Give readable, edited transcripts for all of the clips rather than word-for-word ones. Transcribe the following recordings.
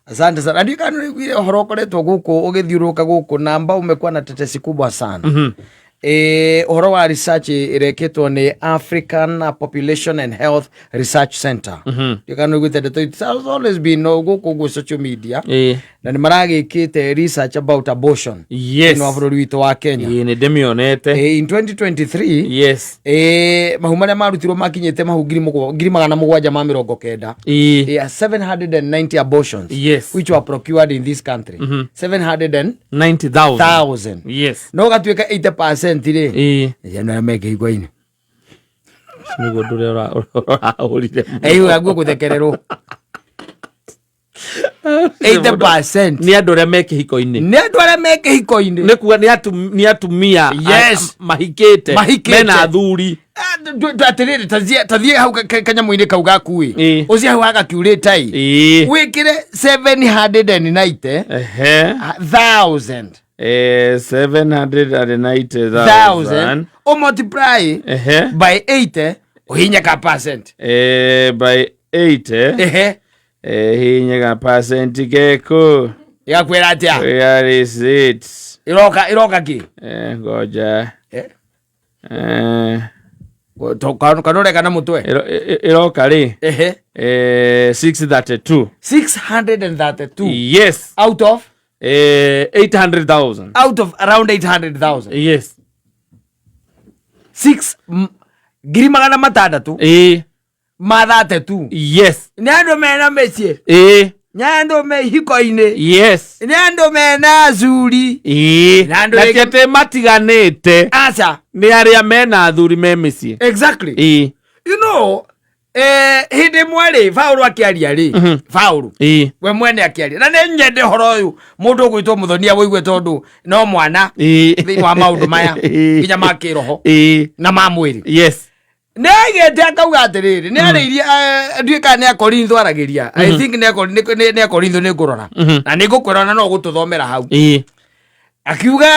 Asante sana. Ndiũ kana nĩũiguire ũhoro ũkoretwo gũkũ ũgĩthiũrũrũka gũkũ na ambao umekuwa na tetesi kubwa sana. Ũhoro wa research ĩrekĩtwo nĩ African Population and Health Research Center. Ndiũ kana nĩũiguĩte ndeto it has always been no gũkũ ũguo social media. Na nĩ maragĩkĩte research about abortion. Thĩinĩ wa bũrũri witũ wa Kenya. Ĩĩ, nĩ ndĩmĩonete. In 2023 mahu marĩa marutirwo makinyĩte mahu 790,000. Yeah, 790 abortions which were procured in this country. 700,000. 90,000. No gatuĩka 80% rĩ. Nĩ arĩa me kĩhiko-inĩ. Nĩguo ũndũ ũrĩa ũrahũrire. Ĩyo aguo gũthekererwo. 80% Nĩ andũ arĩa me kĩhiko-inĩ. Nĩ andũ arĩa me kĩhiko-inĩ. Nĩ kuga nĩ atumia mahikĩte. Mahikĩte. Mena athuri. Atĩrĩrĩ, tathiĩ hau kanyamũ-inĩ kau gaku ĩ. Ũcio hau hagakiurĩta ĩ. Wĩkĩre 790 thousand. 790,000. Thousand. O multiply by 80 uhinye ka percent. By 80. Hinye ga percent keku. Igakwĩra atĩa? Where is it? Iroka ki? Ngoja. Kana ũreka na mũtwe? Iroka rĩ? 632. 632. Yes. Out of? 800,000. Out of around 800,000. Yes. 6 600,000. Ma 32. Yes. Nĩ andũ mena mĩciĩ. Nĩ andũ me ihiko-inĩ. Yes. Nĩ andũ mena athuri. Nĩ andũ Na rĩngĩ ti atĩ matiganĩte. Aca. Nĩ arĩa mena athuri me mĩciĩ. Exactly. You know, hĩndĩ ĩmwe rĩ, Paũlũ akĩaria rĩ, Paũlũ we mwene akĩaria, na nĩ nyende ũhoro ũyũ mũndũ ũgwĩtwo Mũthonia wũigue tondũ no mwana thĩinĩ wa maũndũ maya nginya ma kĩroho na ma mwĩrĩ. Nĩ aigĩte akauga atĩrĩrĩ, nĩ arĩirie, ndiũĩ kana nĩ Akorintho aragĩria. I think nĩ Akorintho nĩ ngũrora. Na nĩ ngũkwĩra ona no ũgũtũthomera hau. Akiuga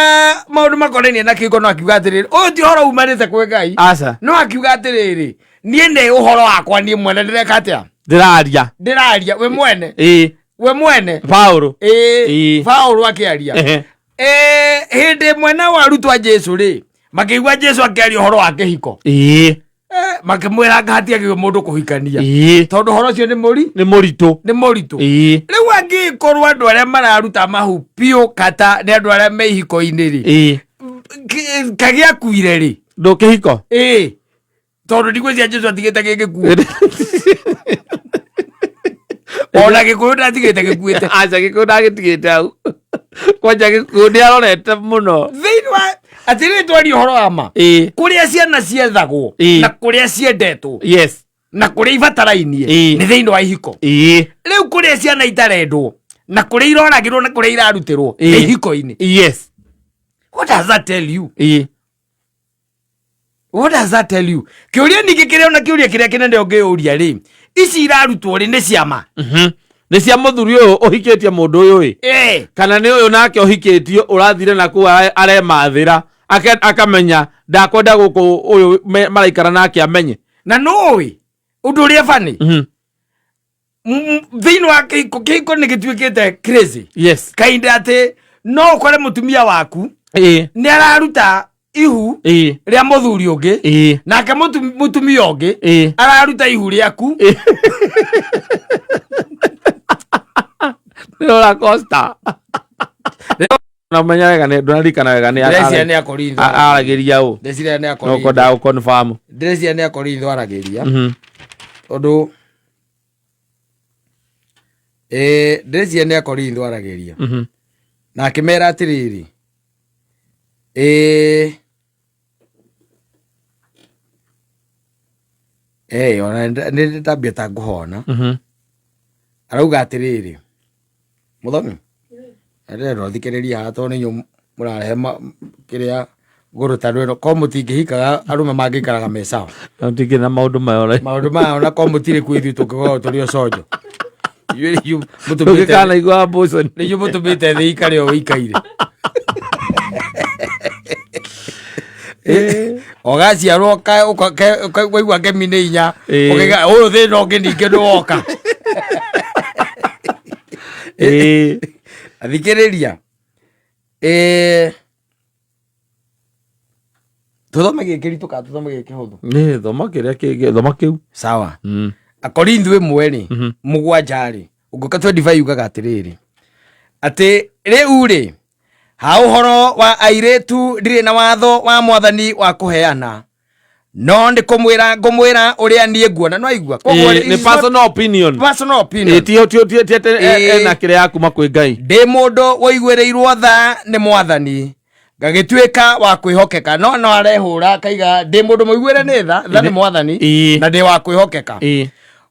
maũndũ makonainie na kĩhiko, no akiuga atĩrĩrĩ, ũyũ ti ũhoro umanĩte kwĩ Ngai. Aca. No akiuga atĩrĩrĩ, niĩ nĩ ũhoro wakwa niĩ mwene ndĩreka atĩa? Ndĩraria. Ndĩraria, we mwene. We mwene. Paũlũ. Paũlũ akĩaria. Hĩndĩ ĩmwe nao arutwo a Jesu rĩ, makĩigua Jesu akĩaria ũhoro wa kĩhiko. Makĩmwĩra anga hatiagĩrĩirwo mũndũ kũhikania. Tondũ ũhoro ũcio nĩ mũri? Nĩ mũritũ. Nĩ mũritũ. Rĩu angĩkorwo andũ arĩa mararuta mahu piũ kata nĩ andũ arĩa me ihiko-inĩ rĩ. Kagĩakuire rĩ? Ndũ kĩhiko? Tondũ ndigwĩciria Jesu atigĩte gĩgĩkuo. Ona gĩkũyũ ndatigĩte gĩkuĩte. Aca, gĩkũyũ ndagĩtigĩte hau. Kwanja gĩkũyũ nĩ arorete mũno. Thĩinĩ wa atĩrĩrĩ, twarie ũhoro wa ma. Kũrĩa ciana ciethagwo na kũrĩa ciendetwo na kũrĩa ibatarainie nĩ thĩinĩ wa ihiko. Rĩu kũrĩa ciana itarendwo na kũrĩa iroragĩrwo na kũrĩa irarutĩrwo nĩ ihiko-inĩ. What does that tell you? What does that tell you? Kĩũria ningĩ kĩrĩa ona kĩũria kĩrĩa kĩnene ũngĩũria rĩ, ici irarutwo rĩ nĩ ciama? Nĩ cia mũthuri ũyũ ũhikĩtie mũndũ ũyũ ĩ? Kana nĩ ũyũ nake ũhikĩtio ũrathire na kũu aremathĩra, akamenya ndakwenda gũkũ ũyũ maraikara nake amenye. Na nũĩ ũndũ ũrĩa bani? Thĩinĩ wa kĩhiko, kĩhiko nĩ gĩtuĩkĩte crazy. Kahinda atĩ no ũkore mũtumia waku nĩ araruta ihu rĩa mũthuri ũngĩ, nake mũtumia ũngĩ araruta ihu rĩaku. Nĩ roller coaster. Na ũmenya wega nĩ ndũraririkana wega nĩ Ndĩreciria nĩ Akorintho. Aragĩria ũ. Ndĩreciria nĩ No Akorintho. kwenda gũ confirm. Ndĩreciria nĩ Akorintho aragĩria. Tondũ ndĩreciria nĩ Akorintho aragĩria. Na akĩmera atĩrĩrĩ, ona nĩ ndambia ta ngũhona. Arauga atĩrĩrĩ, mũthoni, ndĩrenda ũthikĩrĩrie haha tondũ nĩ inyuĩ mũrarehe kĩrĩa ngũrũ ta rwĩro. Korwo mũtingĩhikaga arũme mangĩikaraga me sawa. Na tũtingĩ na maũndũ maya ora. Maũndũ maya ona korwo mũtirĩ kuo ithuĩ tũngĩkorwo tũrĩ o conjo. Inyuĩ nĩ inyuĩ mũtũmĩte Tũngĩkanaigua abortion. Nĩ inyuĩ mũtũmĩte thĩ ikare o ĩikaire. Ũgaciarwo waigua ngemi nĩ inya. Ũkaiga ũyũ thĩna ũngĩ ningĩ nĩ woka. Ĩĩ. Athikĩrĩria. Eh, tũthome gĩkĩ ritũ kana tũthome gĩkĩ hũthũ? Nĩ thoma kĩrĩa kĩngĩ, thoma kĩu. Sawa. Akorintho 1 rĩ, 7 rĩ, ũngĩũka 25 yugaga atĩrĩrĩ, atĩ rĩu rĩ, ha ũhoro wa airĩtu ndirĩ na watho wa mwathani wa kũheana, no nĩ kũmwĩra ngũmwĩra ũrĩa niĩ nguona. No aigua koguo Ĩĩ, nĩ it's not personal opinion. Personal opinion. Ĩĩ, ti atĩ Ĩĩ. ena kĩrĩa ya kuma kwĩ Ngai. Ndĩ mũndũ woiguĩrĩirwo tha nĩ mwathani, ngagĩtuĩka wa kwĩhokeka. No arehũra akaiga ndĩ mũndũ mũiguĩre nĩ tha tha nĩ mwathani na ndĩ wa kwĩhokeka.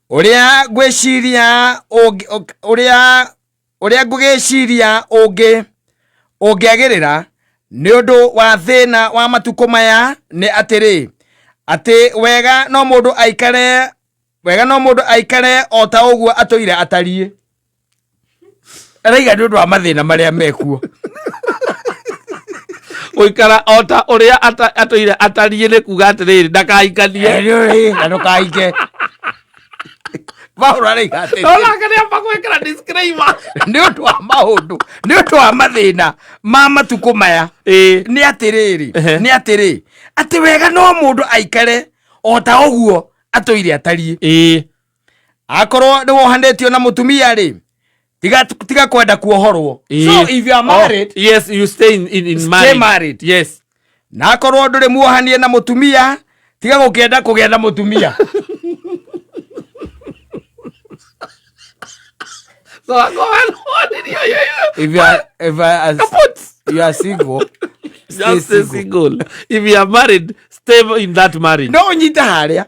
Ũrĩa ngwĩciria ũrĩa ngũgĩciria ũngĩagĩrĩra nĩ ũndũ wa thĩna wa matukũ maya nĩ atĩrĩ, atĩ wega no mũndũ aikare, wega no mũndũ aikare o ta ũguo atũire atariĩ. Araiga nĩ ũndũ wa mathĩna marĩa mekuo. Gũikara o ta ũrĩa atũire atariĩ nĩ kuga atĩrĩrĩ, ndakahikanie. Na ndũkahike. Paulo araiga atĩrĩ, No nake nĩ amba gwĩkĩra disclaimer. Nĩ ũndũ wa maũndũ, nĩ ũndũ wa mathĩna ma matukũ maya, nĩ atĩrĩrĩ, nĩ atĩrĩ, atĩ wega no mũndũ aikare o ta ũguo atũire atariĩ. Akorwo nĩ wohanĩtio na mũtumia rĩ, tiga kwenda kuohorwo. So if you are married, Oh, yes, you stay in stay marriage. Married. Yes. Na akorwo ndũrĩ muohanie na mũtumia, tiga gũkĩenda kũgĩa na mũtumia. So akorwo nĩwonirio yo- If you are, if I, as, Kaput. you are single, stay Just stay single. single. If you are married, stay in that marriage. No ũnyite harĩa,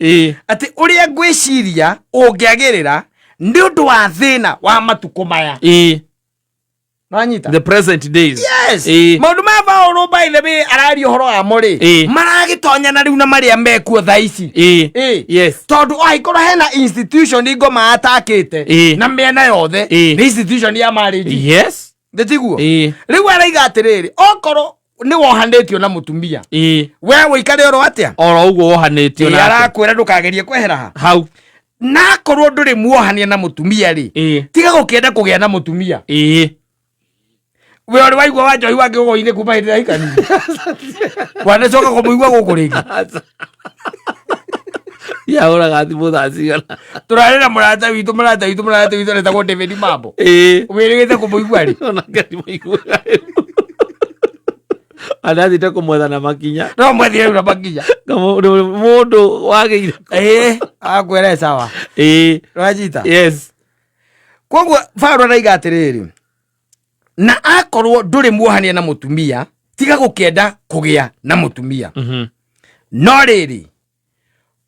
atĩ ũrĩa ngwĩciria ũngĩagĩrĩra nĩ ũndũ wa thĩna wa matukũ maya. Nwanyita? The present days. Yes. Ĩĩ. Maũndũ maya Paulo, by the way, araria ũhoro wamo rĩ, maragĩtonyana rĩu na marĩa mekuo thaa ici. Ĩĩ. Tondũ angĩkorwo hena institution ngoma atakĩte na mĩena yothe, nĩ institution ya marriage. Nĩ tiguo? Ĩĩ. Rĩu araiga atĩrĩrĩ, okorwo nĩ wohanĩtio na mũtumia, we ũikare oro atĩa? Oro ũguo wohanĩtio Ĩĩ, nake. Arakwĩra ndũkagerie kwehera ha hau. Na akorwo ndũrĩ muohania na mũtumia rĩ, tiga gũkĩenda kũgĩa na mũtumia. We ũrĩ waigua wa njohi wa kĩgogo-inĩ kuma hĩndĩ ĩrĩa aikarire, wanacoka kũmũigua gũkũ rĩngĩ? Yahũraga thimũ thaa cigana? Tũrarĩ na mũrata witũ aretagwo David Mambo. Wĩrĩgĩte kũmũigua rĩ? Onake ndimũiguaga rĩu. Andathiĩte kũmwetha na makinya. No mwethire rĩu na makinya. Mũndũ wagĩire. Ĩĩ, akwĩra sawa. Wanyita? Yes. Koguo Paulo araiga atĩrĩrĩ, na akorwo ndũrĩ muohania na mũtumia, tiga gũkĩenda kũgĩa na mũtumia. No rĩrĩ,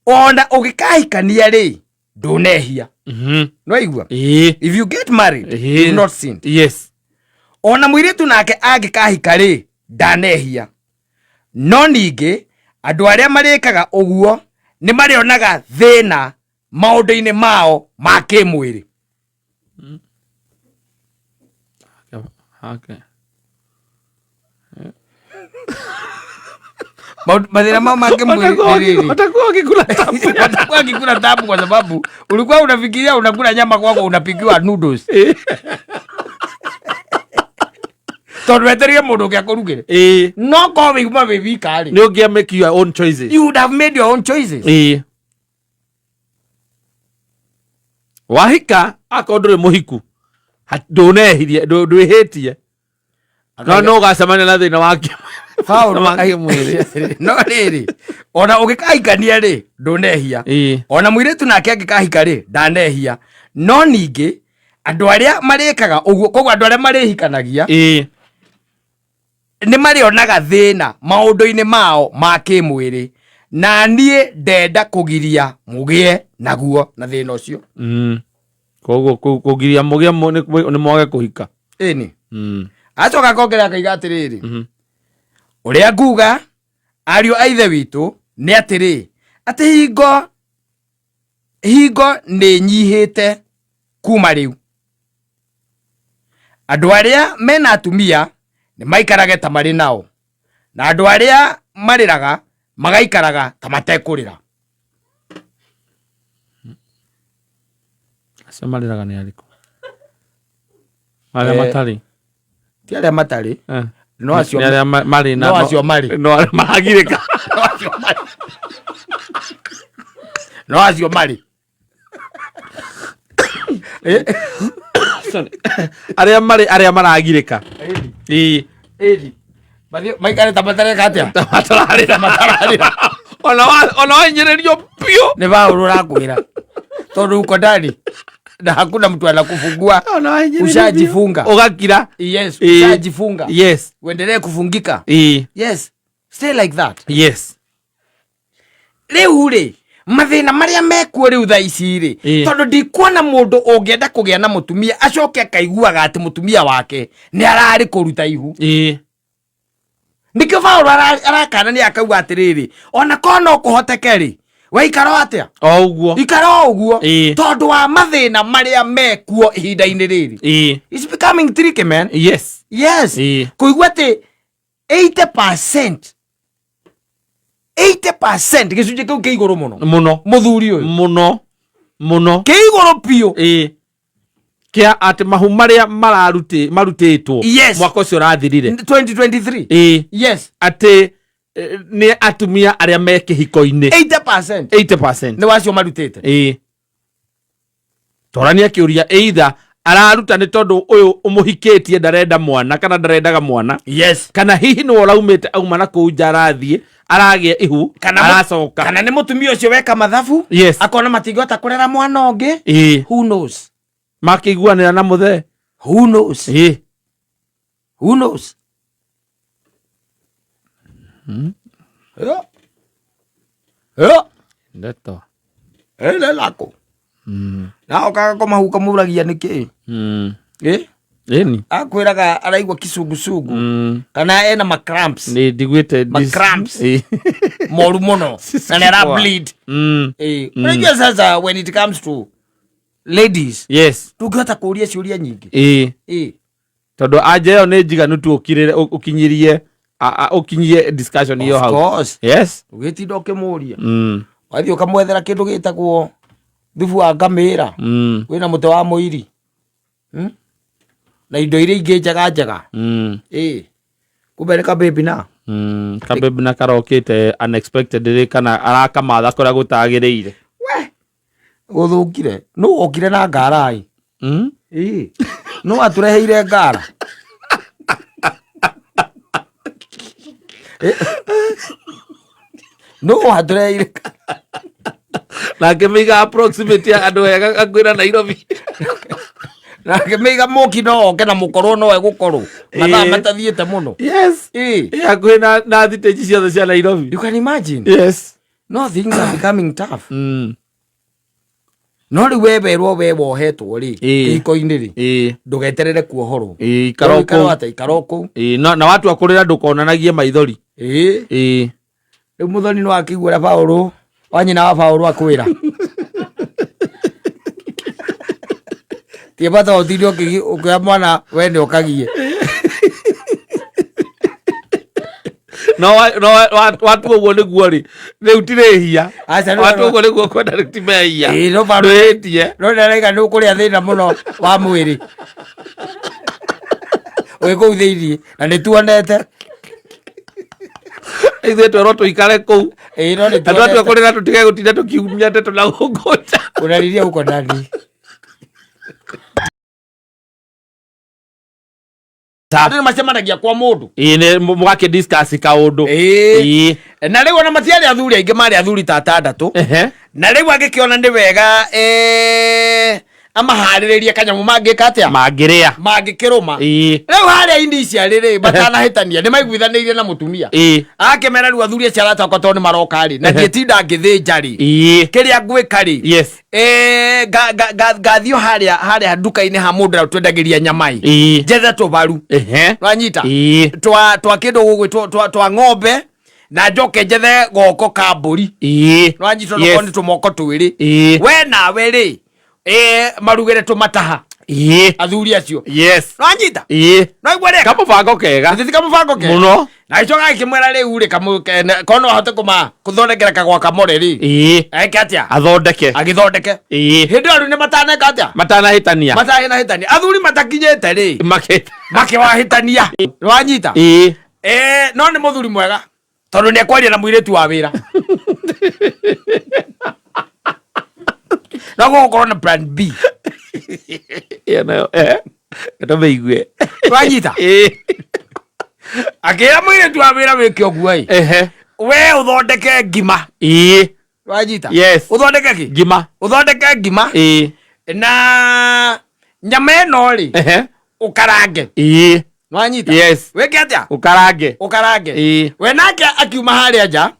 ona ũgĩkahikania rĩ, ndũnehia. Nwaigua? Ĩĩ. If you get married, you've not sinned. Ona mũirĩtu nake angĩkahika rĩ, ndanehia. No ningĩ andũ arĩa marĩkaga ũguo nĩ marĩonaga thĩna maũndũ-inĩ mao ma kĩmwĩrĩ. Okay. Mathĩna mao ma kĩmwĩrĩ nĩ rĩrĩ. Watakuwa wakikula tabu. Watakuwa wakikula tabu kwa sababu ulikuwa unafikiria unakula nyama, kwako unapikiwa noodles, tondũ wetereire mũndũ ũngĩ akũrugĩre. No korwo wĩiguma wĩ wika rĩ, Nĩ ũngĩa make your own choices. You would have made your own choices. Wahika, akorwo ndũrĩ mũhiku, ndũnehirie, ndwĩhĩtie, no no ũgacemania na thĩna wa Paulo wa kĩmwĩrĩ. No rĩrĩ, ona ũgĩkahikania rĩ, ndũnehia. Ona mũirĩtu nake angĩkahika rĩ, ndanehia. No ningĩ andũ arĩa marĩkaga ũguo, koguo andũ arĩa marĩhikanagia, nĩ marĩonaga thĩna maũndũ-inĩ mao ma kĩmwĩrĩ, na niĩ ndenda kũgiria mũgĩe naguo na thĩna ũcio. Koguo kũgiria mũgĩe nĩ mwage kũhika. Ĩni. Acoka akongerera akaiga atĩrĩrĩ, ũrĩa nguga, ariũ a ithe witũ, nĩ atĩrĩ, atĩ hingo nĩ nyihĩte kuma rĩu, andũ arĩa mena atumia nĩ maikarage ta marĩ nao, na andũ arĩa marĩraga magaikaraga ta matekũrĩra. Acio marĩraga nĩ arĩkũ? Arĩa matarĩ. Ti arĩa matarĩ. No acio Nĩ arĩa marĩ na no acio marĩ. No arĩa maragirĩka. No acio marĩ. No acio marĩ. Sorry. Arĩa marĩ arĩa maragirĩka. Ĩĩ. Ĩni. Mathiĩ maikare ta matareka atĩa? Ta matararĩra. Matararĩra. Ona wa ona wahinyĩrĩrio biũ. Nĩ Paũlũ ũrakwĩra. Tondũ uko ndani na hakuna mtu anakufungua. Ona wahinyĩrĩrio biũ. Ushajifunga. Ũgakira. Yes, Ĩĩ. ushajifunga. Yes. Uendelee kufungika. Ĩĩ. Yes. Stay like that. Yes. Rĩu rĩ mathĩna marĩa mekuo rĩu thaa ici rĩ tondũ ndikuona mũndũ ũngĩenda kũgĩa na mũtumia acoke akaiguaga atĩ mũtumia wake nĩ ararĩ kũruta ihu. Nĩkĩo Paũlũ arakanania akauga atĩrĩrĩ, ona korwo no kũhoteke rĩ, we ikara o atĩa? O ũguo. Ikara o ũguo. Tondũ wa mathĩna marĩa mekuo ihinda-inĩ rĩrĩ. It's becoming tricky, man. Yes. Yes. Kũigua atĩ 80% 80% gĩcunjĩ kĩu kĩ igũrũ mũno. Mũno. Mũthuri ũyũ. Mũno. Mũno. Kĩ igũrũ biũ. Kĩa atĩ mahu marĩa mararuti marutĩtwo mwaka ũcio ũrathirire 2023. Yes. Atĩ nĩ atumia arĩa me kĩhiko-inĩ. 80%. 80%. Nĩ wacio marutĩte. Torania kĩũria either araruta nĩ tondũ ũyũ ũmũhikĩtie ndarenda mwana kana ndarendaga mwana. Kana hihi nĩwe ũraumĩte auma na kũu nja arathiĩ aragĩa ihu Kana aracoka. Kana nĩ mũtumia ũcio weka mathabu. Akona matingĩhota kũrera mwana ũngĩ. Who knows? Makĩiguanĩra na mũthee. Who knows? Who knows? Yo. Yo. Ndeto. Ene lako. Na okaga kũmahuka mũragia nĩkĩ? Ĩni. Akwĩraga araigua kicungucungu. Kana ena ma cramps. Nĩ ndigwĩte Ma cramps. Moru mũno. Na nĩ ara bleed. Unajua sasa when it comes to ladies. Ndũngĩhota kũria ciũria nyingĩ. Tondũ anja ĩyo nĩ njiganu tu ũkirĩre, ũkinyirie, ũkinyie discussion ĩyo Of hau. course. Yes. Ũgĩtinda ũkĩmũria. Wathiĩ ũkamwethera kĩndũ gĩtagwo thubu wa ngamĩra. Wĩna mũtĩ wa mũiri. Na indo iria ingĩ njega njega. Kumbe nĩ kababy na. Kababy na karokĩte unexpected rĩ, kana arakamatha kũrĩa gũtagĩrĩire. We! Gũthũkire. Nũ okire na ngara ĩ? Nũ atũreheire ngara? Nũ atũreheire? Na ngĩmĩiga approximate ya andũ ega akwĩra Nairobi. Na ngĩmĩiga mũki no oke na mũkorwo no egũkorwo. Mathaa matathiĩte mũno. Yes. Ĩ hakuhĩ na thitĩnji ciothe cia Nairobi. You can imagine. Yes. No things are becoming tough. No rĩu we werwo we wohetwo rĩ, kĩhiko-inĩ rĩ, ndũgeterere kuohorwo. Ikara o Ikara kũu. atĩa? Ikara o kũu. Na watua kũrĩra ndũkonanagie maithori. Rĩu mũthoni no akĩigua ũrĩa Paũlũ, wa nyina wa Paũlũ akwĩra. Tie bata ũtinde ũkĩoya mwana we nĩ ũkagie. No watua ũguo nĩguo rĩ, rĩu ti rĩhia. Aca, no, Watua no. ũguo nĩguo kwenda rĩu ti mehia. Ĩĩ, no Paũlũ- Ndwĩhĩtie. No ndaraiga nĩ ũkũrĩa thĩna mũno wa mwĩrĩ. Wĩ kũu thĩiniĩ na nĩ tuonete. Ithuĩ twerwo tũikare kũu. Ĩĩ, no nĩ Na twatua tuonete. kũrĩra tũtige gũtinda tũkiumia ndeto na gũkũ nja. Unalilia huko ndani. Andũ nĩ macemanagia kwa mũndũ. Ĩĩ, nĩ mũgakĩ discuss kaũndũ. Ĩĩ. Na rĩu ona matiarĩ athuri aingĩ, marĩ athuri ta atandatũ. Na rĩu angĩkĩona nĩ wega, amaharĩrĩrie kanyamũ mangĩka atĩa? Mangĩrĩa. Mangĩkĩrũma. Rĩu harĩa initially rĩ, matanahĩtania, nĩ maiguithanĩirie na mũtumia. Akĩmera rĩu athuri acio arata akwa tondũ nĩ maroka rĩ, na ndiĩtinda ngĩthĩnja rĩ. Kĩrĩa ngwĩka rĩ, ngathiĩ harĩa nduka-inĩ ha mũndũ ũrĩa twendagĩria nyama ĩ. Njethe tũbaru. Wanyita? Twa kĩndũ gũgwĩtwo twa ng'ombe, na njoke njethe goko ka mbũri. Wanyita? Onokorwo nĩ tũmoko twĩrĩ. We nawe rĩ, marugĩre tũmataha. Ĩĩ. Athuri acio. Yes. Nwanyita? Ĩĩ. Noigua reka. Kamũbango kega. Githĩ ti kamũbango kega? Mũno. Na gĩcoka gĩkĩmwĩra rĩu rĩ korwo no ahote kũma kũthondekera kagwa kamore rĩ. Ĩĩ. Eke atĩa? Athondeke. Agĩthondeke. Ĩĩ. Hĩndĩ ĩyo rĩu nĩ mataneka atĩa? Matanahĩtania. Matanahĩtania. Athuri matakinyĩte rĩ. Makĩ. Makĩwahĩtania. Nĩwanyita? Ĩĩ. No nĩ mũthuri mwega tondũ nĩ ekwaria na mũirĩtu wa wĩra. No gũgũkorwo na plan B. Ĩyo nayo eh. Tũmĩigue. Wanyita? Ĩĩ. Akĩra mũirĩtu wa wĩra wĩke ũguo ĩ. Ehe. We ũthondeke ngima. Ĩĩ. Wanyita? Yes. Ũthondeke kĩ? Ngima. Ũthondeke ngima. Ĩĩ. Na nyama ĩno rĩ Ehe. ũkarange. Ĩĩ. Wanyita? Yes. Wĩke atĩa? Ũkarange. Ũkarange. Ĩĩ. We nake akiuma harĩa nja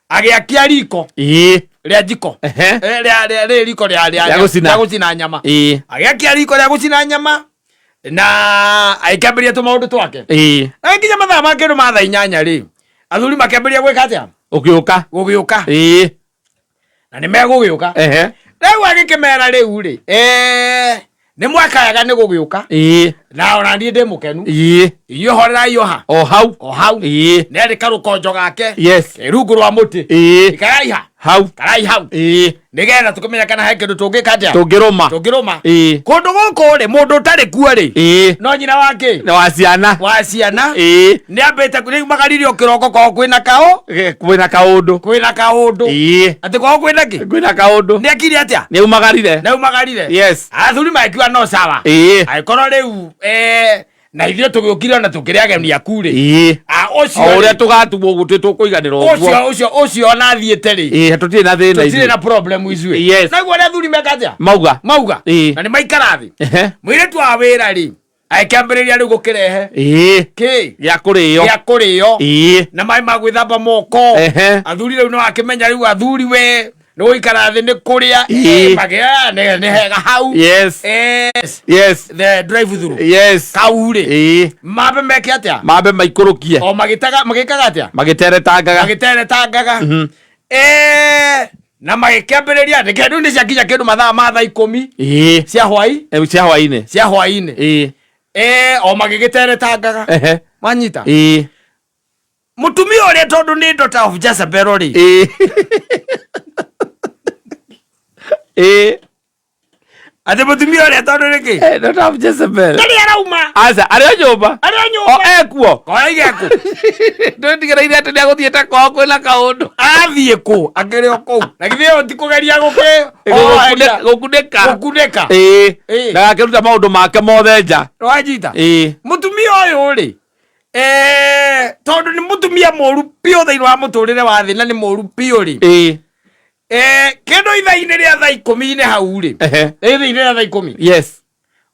agĩakia riko Ĩĩ. rĩa njiko. Ehe. Rĩa rĩ riko rĩa Rĩa gũcina. rĩa gũcina nyama. Ĩĩ. Agĩakia riko rĩa gũcina nyama na agĩkĩambĩrĩria tũmaũndũ twake. Ĩĩ. Na nginya mathaa ma kĩndũ ma thaa 8 rĩ, athuri makĩambĩrĩria gwĩka atĩa? Ũgĩũka. Gũgĩũka. Ĩĩ. Na nĩ megũgĩũka. Ehe. Rĩu agĩkĩmera rĩu rĩ, nĩ mwakayaga nĩ gũgĩũka. Ĩĩ. Na ona niĩ ndĩ mũkenu. Ĩĩ. Inyuĩ horerai o ha? O hau. O hau. Ĩĩ. Nĩ arĩ karũkonjo gake. Yes. Ke rungu rwa mũtĩ. Ĩĩ. Ikarai ha? Hau. Karai hau. Ĩĩ. Nĩgetha tũkĩmenya kana he kĩndũ tũngĩka atĩa? Tũngĩrũma. Tũngĩrũma. Ĩĩ. Kũndũ gũkũ rĩ, mũndũ ũtarĩ kuo rĩ, Ĩĩ. no nyina wa kĩ? Na wa ciana. Wa ciana. Ĩĩ. Nĩ ambĩte rĩu magarire o kĩroko kwao kwĩna kaũ? Kwĩna kaũndũ. Kwĩna kaũndũ. Ĩĩ. Atĩ kwao kwĩna kĩ? Kwĩna kaũndũ. Nĩ akire atĩa? Nĩ aumagarire. Nĩ aumagarire. Yes. Athuri magĩkiuga no sawa. Ĩĩ. Angĩkorwo rĩu na ithuĩ tũgĩũkire ona tũkĩrĩ ageni aku rĩ. Ĩĩ. Ũcio O ũrĩa rĩ, tũgatuo ũguo tũkũiganĩra ũguo. Ũcio ona athiĩte rĩ. Ĩĩ, tũtirĩ na thĩna Tũtirĩ ithuĩ. na problem ithuĩ. Yes. Naguo arĩa athuri meka atĩa? Mauga. Mauga. Ĩĩ. Na nĩ maikara thĩ. Ehe. Mũirĩtu wa wĩra rĩ, agĩkĩambĩrĩria rĩu gũkĩrehe. Ĩĩ. Kĩ? Gĩa kũrĩo. Gĩa kũrĩo. Ĩĩ. Na maĩ ma gwĩthamba moko. Ehe. Athuri rĩu no akĩmenya rĩu athuri we nĩ gũikara thĩ nĩ kũrĩa. Ĩĩ. Magĩa nĩ hega hau. Yes. Yes. Yes. The drive through. Yes. Kau rĩ. Ĩĩ. Mambe meke atĩa? Mambe maikũrũkie. O magĩtaga magĩkaga atĩa? Magĩteretangaga. Magĩteretangaga. Na magĩkĩambĩrĩria nĩkĩo rĩu nĩ ciakinya kĩndũ mathaa ma thaa 10 Ĩĩ. cia hwai. Cia hwainĩ. Cia hwainĩ. Ĩĩ. O magĩgĩteretangaga. Ehe. Wanyita? Ĩĩ. Mũtumia ũrĩa tondũ nĩ daughter of Jezebel rĩ. Ĩĩ. Ĩĩ. Atĩ mũtumia ũrĩa tondũ nĩ kĩ? Daughter of Jezebel. Ndarĩ arauma. Aca, arĩ o nyũmba. Arĩ o nyũmba. O ekuo. Koraige kũ? Ndwĩtigĩrĩire atĩ nĩagũthiĩte kwao kwĩna kaũndũ. Athiĩ kũ? Akĩrĩ o kũu. Na githĩ ĩyo ti kũgeria Gũkunĩka. Gũkunĩka. Ĩĩ. Ĩĩ. Ndagakĩruta maũndũ make mothe nja. Wanyita? Ĩĩ. Mũtumia ũyũ rĩ, tondũ nĩ mũtumia mũru biũ thĩinĩ wa mũtũrĩre wa thĩ na nĩ mũru biũ rĩ. Ĩĩ. Kĩndũ ithaa-inĩ rĩa thaa 10 hau rĩ. Ehe. Ithaa-inĩ rĩa thaa 10. Yes.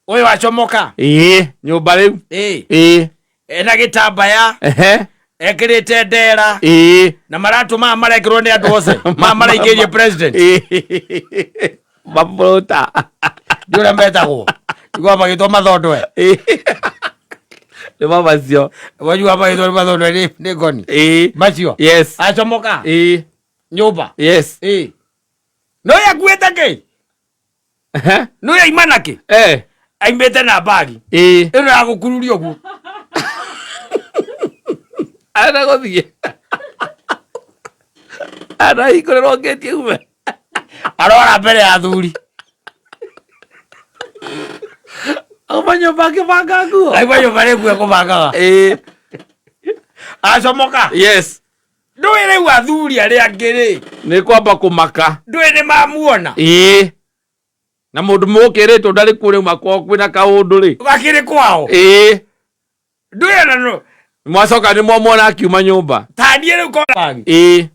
Ũyũ acomoka. Ĩĩ, nyũmba rĩu. Ĩĩ. Ĩĩ. Ena gĩtambaya. Ehe. Ekĩrĩte ndera. Ĩĩ. Na maratũ maya marekĩrwo nĩ andũ othe. Maya maraingĩria president. Ĩĩ. Maburuta. Nĩ ũrĩa metagwo. Igua magĩtwo mathondwe. Ĩĩ. Nĩ macio. Wajua magĩtwo nĩ mathondwe nĩ ngoni. Ĩĩ. Macio. Yes. Acomoka. Ĩĩ. Nyũmba. Yes. Ĩĩ. No yakuĩte kĩ? Ehe. No yaima na kĩ? Aimĩte na bagi. Ĩĩ. Ĩno ya gũkururia ũguo. Arenda gũthiĩ. Arahingũrĩrwo ngĩti ume. Arora mbere ya athuri. Auma nyũmba akĩbanga nguo. Auma nyũmba rĩ nguo ekũbangaga. Ĩĩ. Acomoka. Yes. Ndũĩ rĩu athuri arĩa angĩ rĩ. Nĩ kwamba kũmaka. Ndũĩ nĩ mamuona. Ĩĩ. Na mũndũ mũkĩrĩtwo ndarĩ kuo rĩu makwao kwĩna kaũndũ rĩ. Akĩrĩ kwao. Ĩĩ. Ndũĩ ona no. Mwacoka nĩ mwamuona akiuma nyũmba. Ta niĩ rĩu kora. Ĩĩ.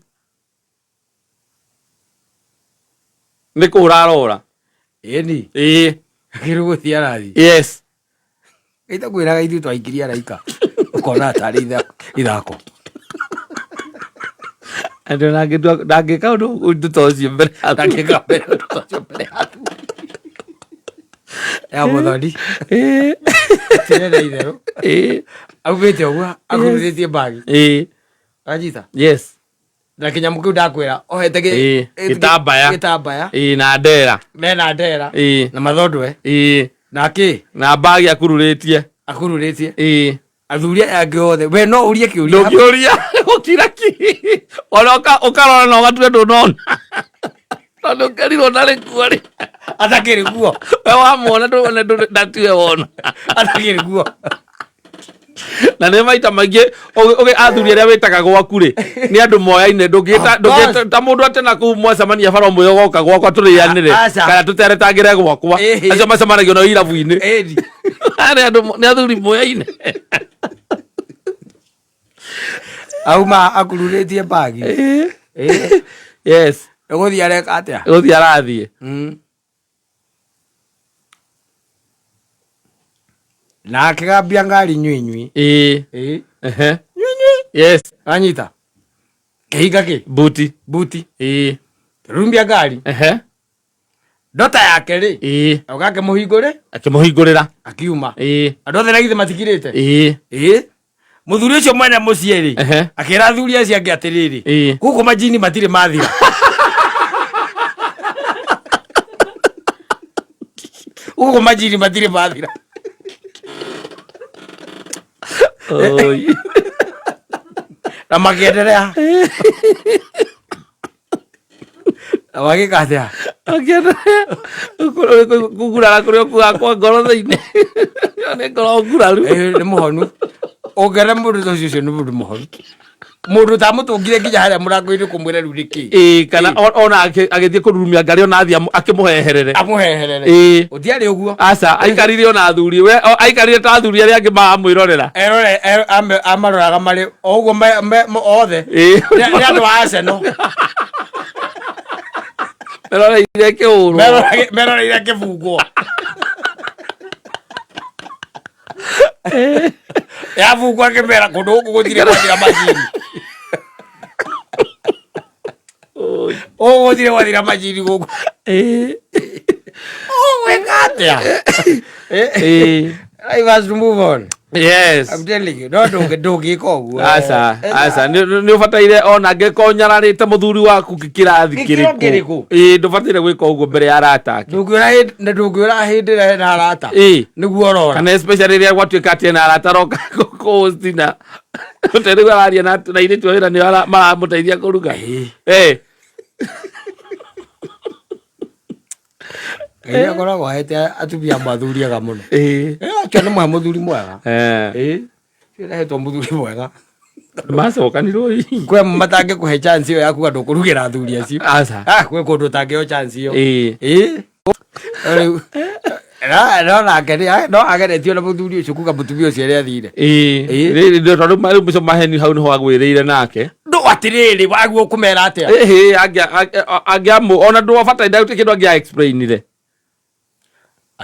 Nĩ kũũra arora. Ĩni. Ĩĩ. Akĩrĩ gũthiĩ arathiĩ. Yes. Ita kwĩraga ithuĩ twaikirie araika. Ũkona tarĩ ithako. Andũ ndangĩka ũndũ ta ũcio mbere ya athuri. Ndangĩka mbere ũndũ ta ũcio mbere ya athuri. Ya mũthoni. Ĩĩ. Tirĩ na itherũ. Ĩĩ. Aumĩte ũguo akururĩtie bagi. Ĩĩ. Wanyita? Yes. Na kĩnyamũ kĩu ndakwĩra ohete Ĩĩ, gĩtambaya. gĩtambaya. Ĩĩ, na ndera. Mena ndera. Ĩĩ. Na mathondwe. Ĩĩ. Nake Na mbagi akururĩtie. Akururĩtie. Ĩĩ. Athuri aya angĩ othe, we no ũrie kĩũria? Ndũngĩũria, gũkira ki, ona ũkarora na ũgatua ndũnona, tondũ ũkerirwo ndarĩ kuo rĩ. Atakĩrĩ kuo. We wamuona ndũone ndatiwe wona. Atakĩrĩ kuo. Na nĩ maita maingĩ athuri arĩa wĩtaga gwaku rĩ, nĩ andũ moyaine. Ndũngĩta Of course. Ndũngĩta ta mũndũ atĩ na kũu mwacemania bara ũmwe, ũgoka gwakwa tũrĩanĩre Aca. kana tũteretangĩre gwakwa. Ĩhĩ. Acio macemanagio nao irabu-inĩ. Ĩni. Nĩ andũ nĩ athuri moyaine. Auma akururĩtie mbagi. Ĩĩ. Yes. Gũthiĩ areka atĩa? Gũthiĩ arathiĩ. Na akĩgambia ngari nyui nyui. Ĩĩ. Ĩĩ. Ehe. Nyui nyui. Yes. Anyita kĩhinga kĩ buti. Buti. Ĩĩ. Rumbia ngari. Ehe. Ndota yake rĩ, auga akĩmũhingũre. Akĩmũhingũrĩra. Akiuma. Ĩĩ. Andũ othe na githĩ matikirĩte? Ĩĩ. Ĩĩ, mũthuri ũcio mwene mũciĩ rĩ, akĩra athuri acio angĩ atĩrĩrĩ, gũkũ majini matirĩ mathira, gũkũ majini matirĩ mathira. Oi. Na makĩenderea na magĩka atĩa? Kugurara kũrĩa ũkuaga kwa ngoro thĩinĩ. Ĩyo nĩ ngoro nguraru. Ĩĩ, nĩ mũhonu ũngĩona mũndũ ta ũcio, ũcio nĩ mũndũ mũhonu, mũndũ ũtamũtũngire nginya harĩa mũrango-inĩ kũmwĩra rĩu nĩkĩ. Ĩĩ, kana ona agĩthiĩ kũrurumia ngari, ona athiĩ akĩmũheherere. Amũheherere. Ĩĩ. Ũtiarĩ ũguo. Aca, aikarire ona athuri we aikarire ta athuri arĩa angĩ maramwĩrorera. Erore amaroraga marĩ o ũguo othe. Ĩĩ. Nĩ andũ a Arsenal. Meroreire kĩhũrwo. Meroreire kĩbungwo yabungwo, akĩmera kũndũ gũkũ gũtirĩ gwathira majini. Oi. Gũkũ gũtirĩ gwathira majini gũkũ. Ũgwĩka atĩa? Ĩĩ. I must move on. Yes. I'm telling you, no ndũngĩka ũguo. Aca, aca, nĩ ũbataire ona angĩkorwo nyararĩte mũthuri waku kĩrathi Gĩkĩro kĩrĩkũ? Ĩĩ, ndũbataire gwĩka ũguo mbere ya arata ake. Ndũngĩũra na ndũngĩũra hĩndĩ ĩrĩa hena arata. Nĩguo ũrora. Kana especially rĩrĩa gwatuĩka atĩ ena arata aroka kũhosti na rĩu araria na airĩtu a wĩra nĩo maramũteithia kũruga. Ngai akoragwo ahete atumia athuri ega mũno. Acio nĩ mũhe mũthuri mwega. Ũcio nĩahetwo mũthuri mwega. Macokanirwo hihi. Kwĩ amwe matangĩkũhe chance ĩyo ya kuga ndũkũrugĩra athuri acio. Aca. Ah, kwĩ kũndũ ũtangĩheo chance ĩyo. Ĩĩ. Ĩĩ. Rĩu no nake no ageretio na mũthuri ũcio kuga mũtumia ũcio ĩrĩa athire. Ĩĩ. Ĩĩ. Rĩrĩ tondũ rĩu mũico maheni hau nĩho agwĩrĩire nake. Ndũ atĩrĩrĩ, waguo ũkũmera atĩa? Ĩhĩ, angĩamũ ona ndũbataire gũtirĩ kĩndũ angĩa explainire.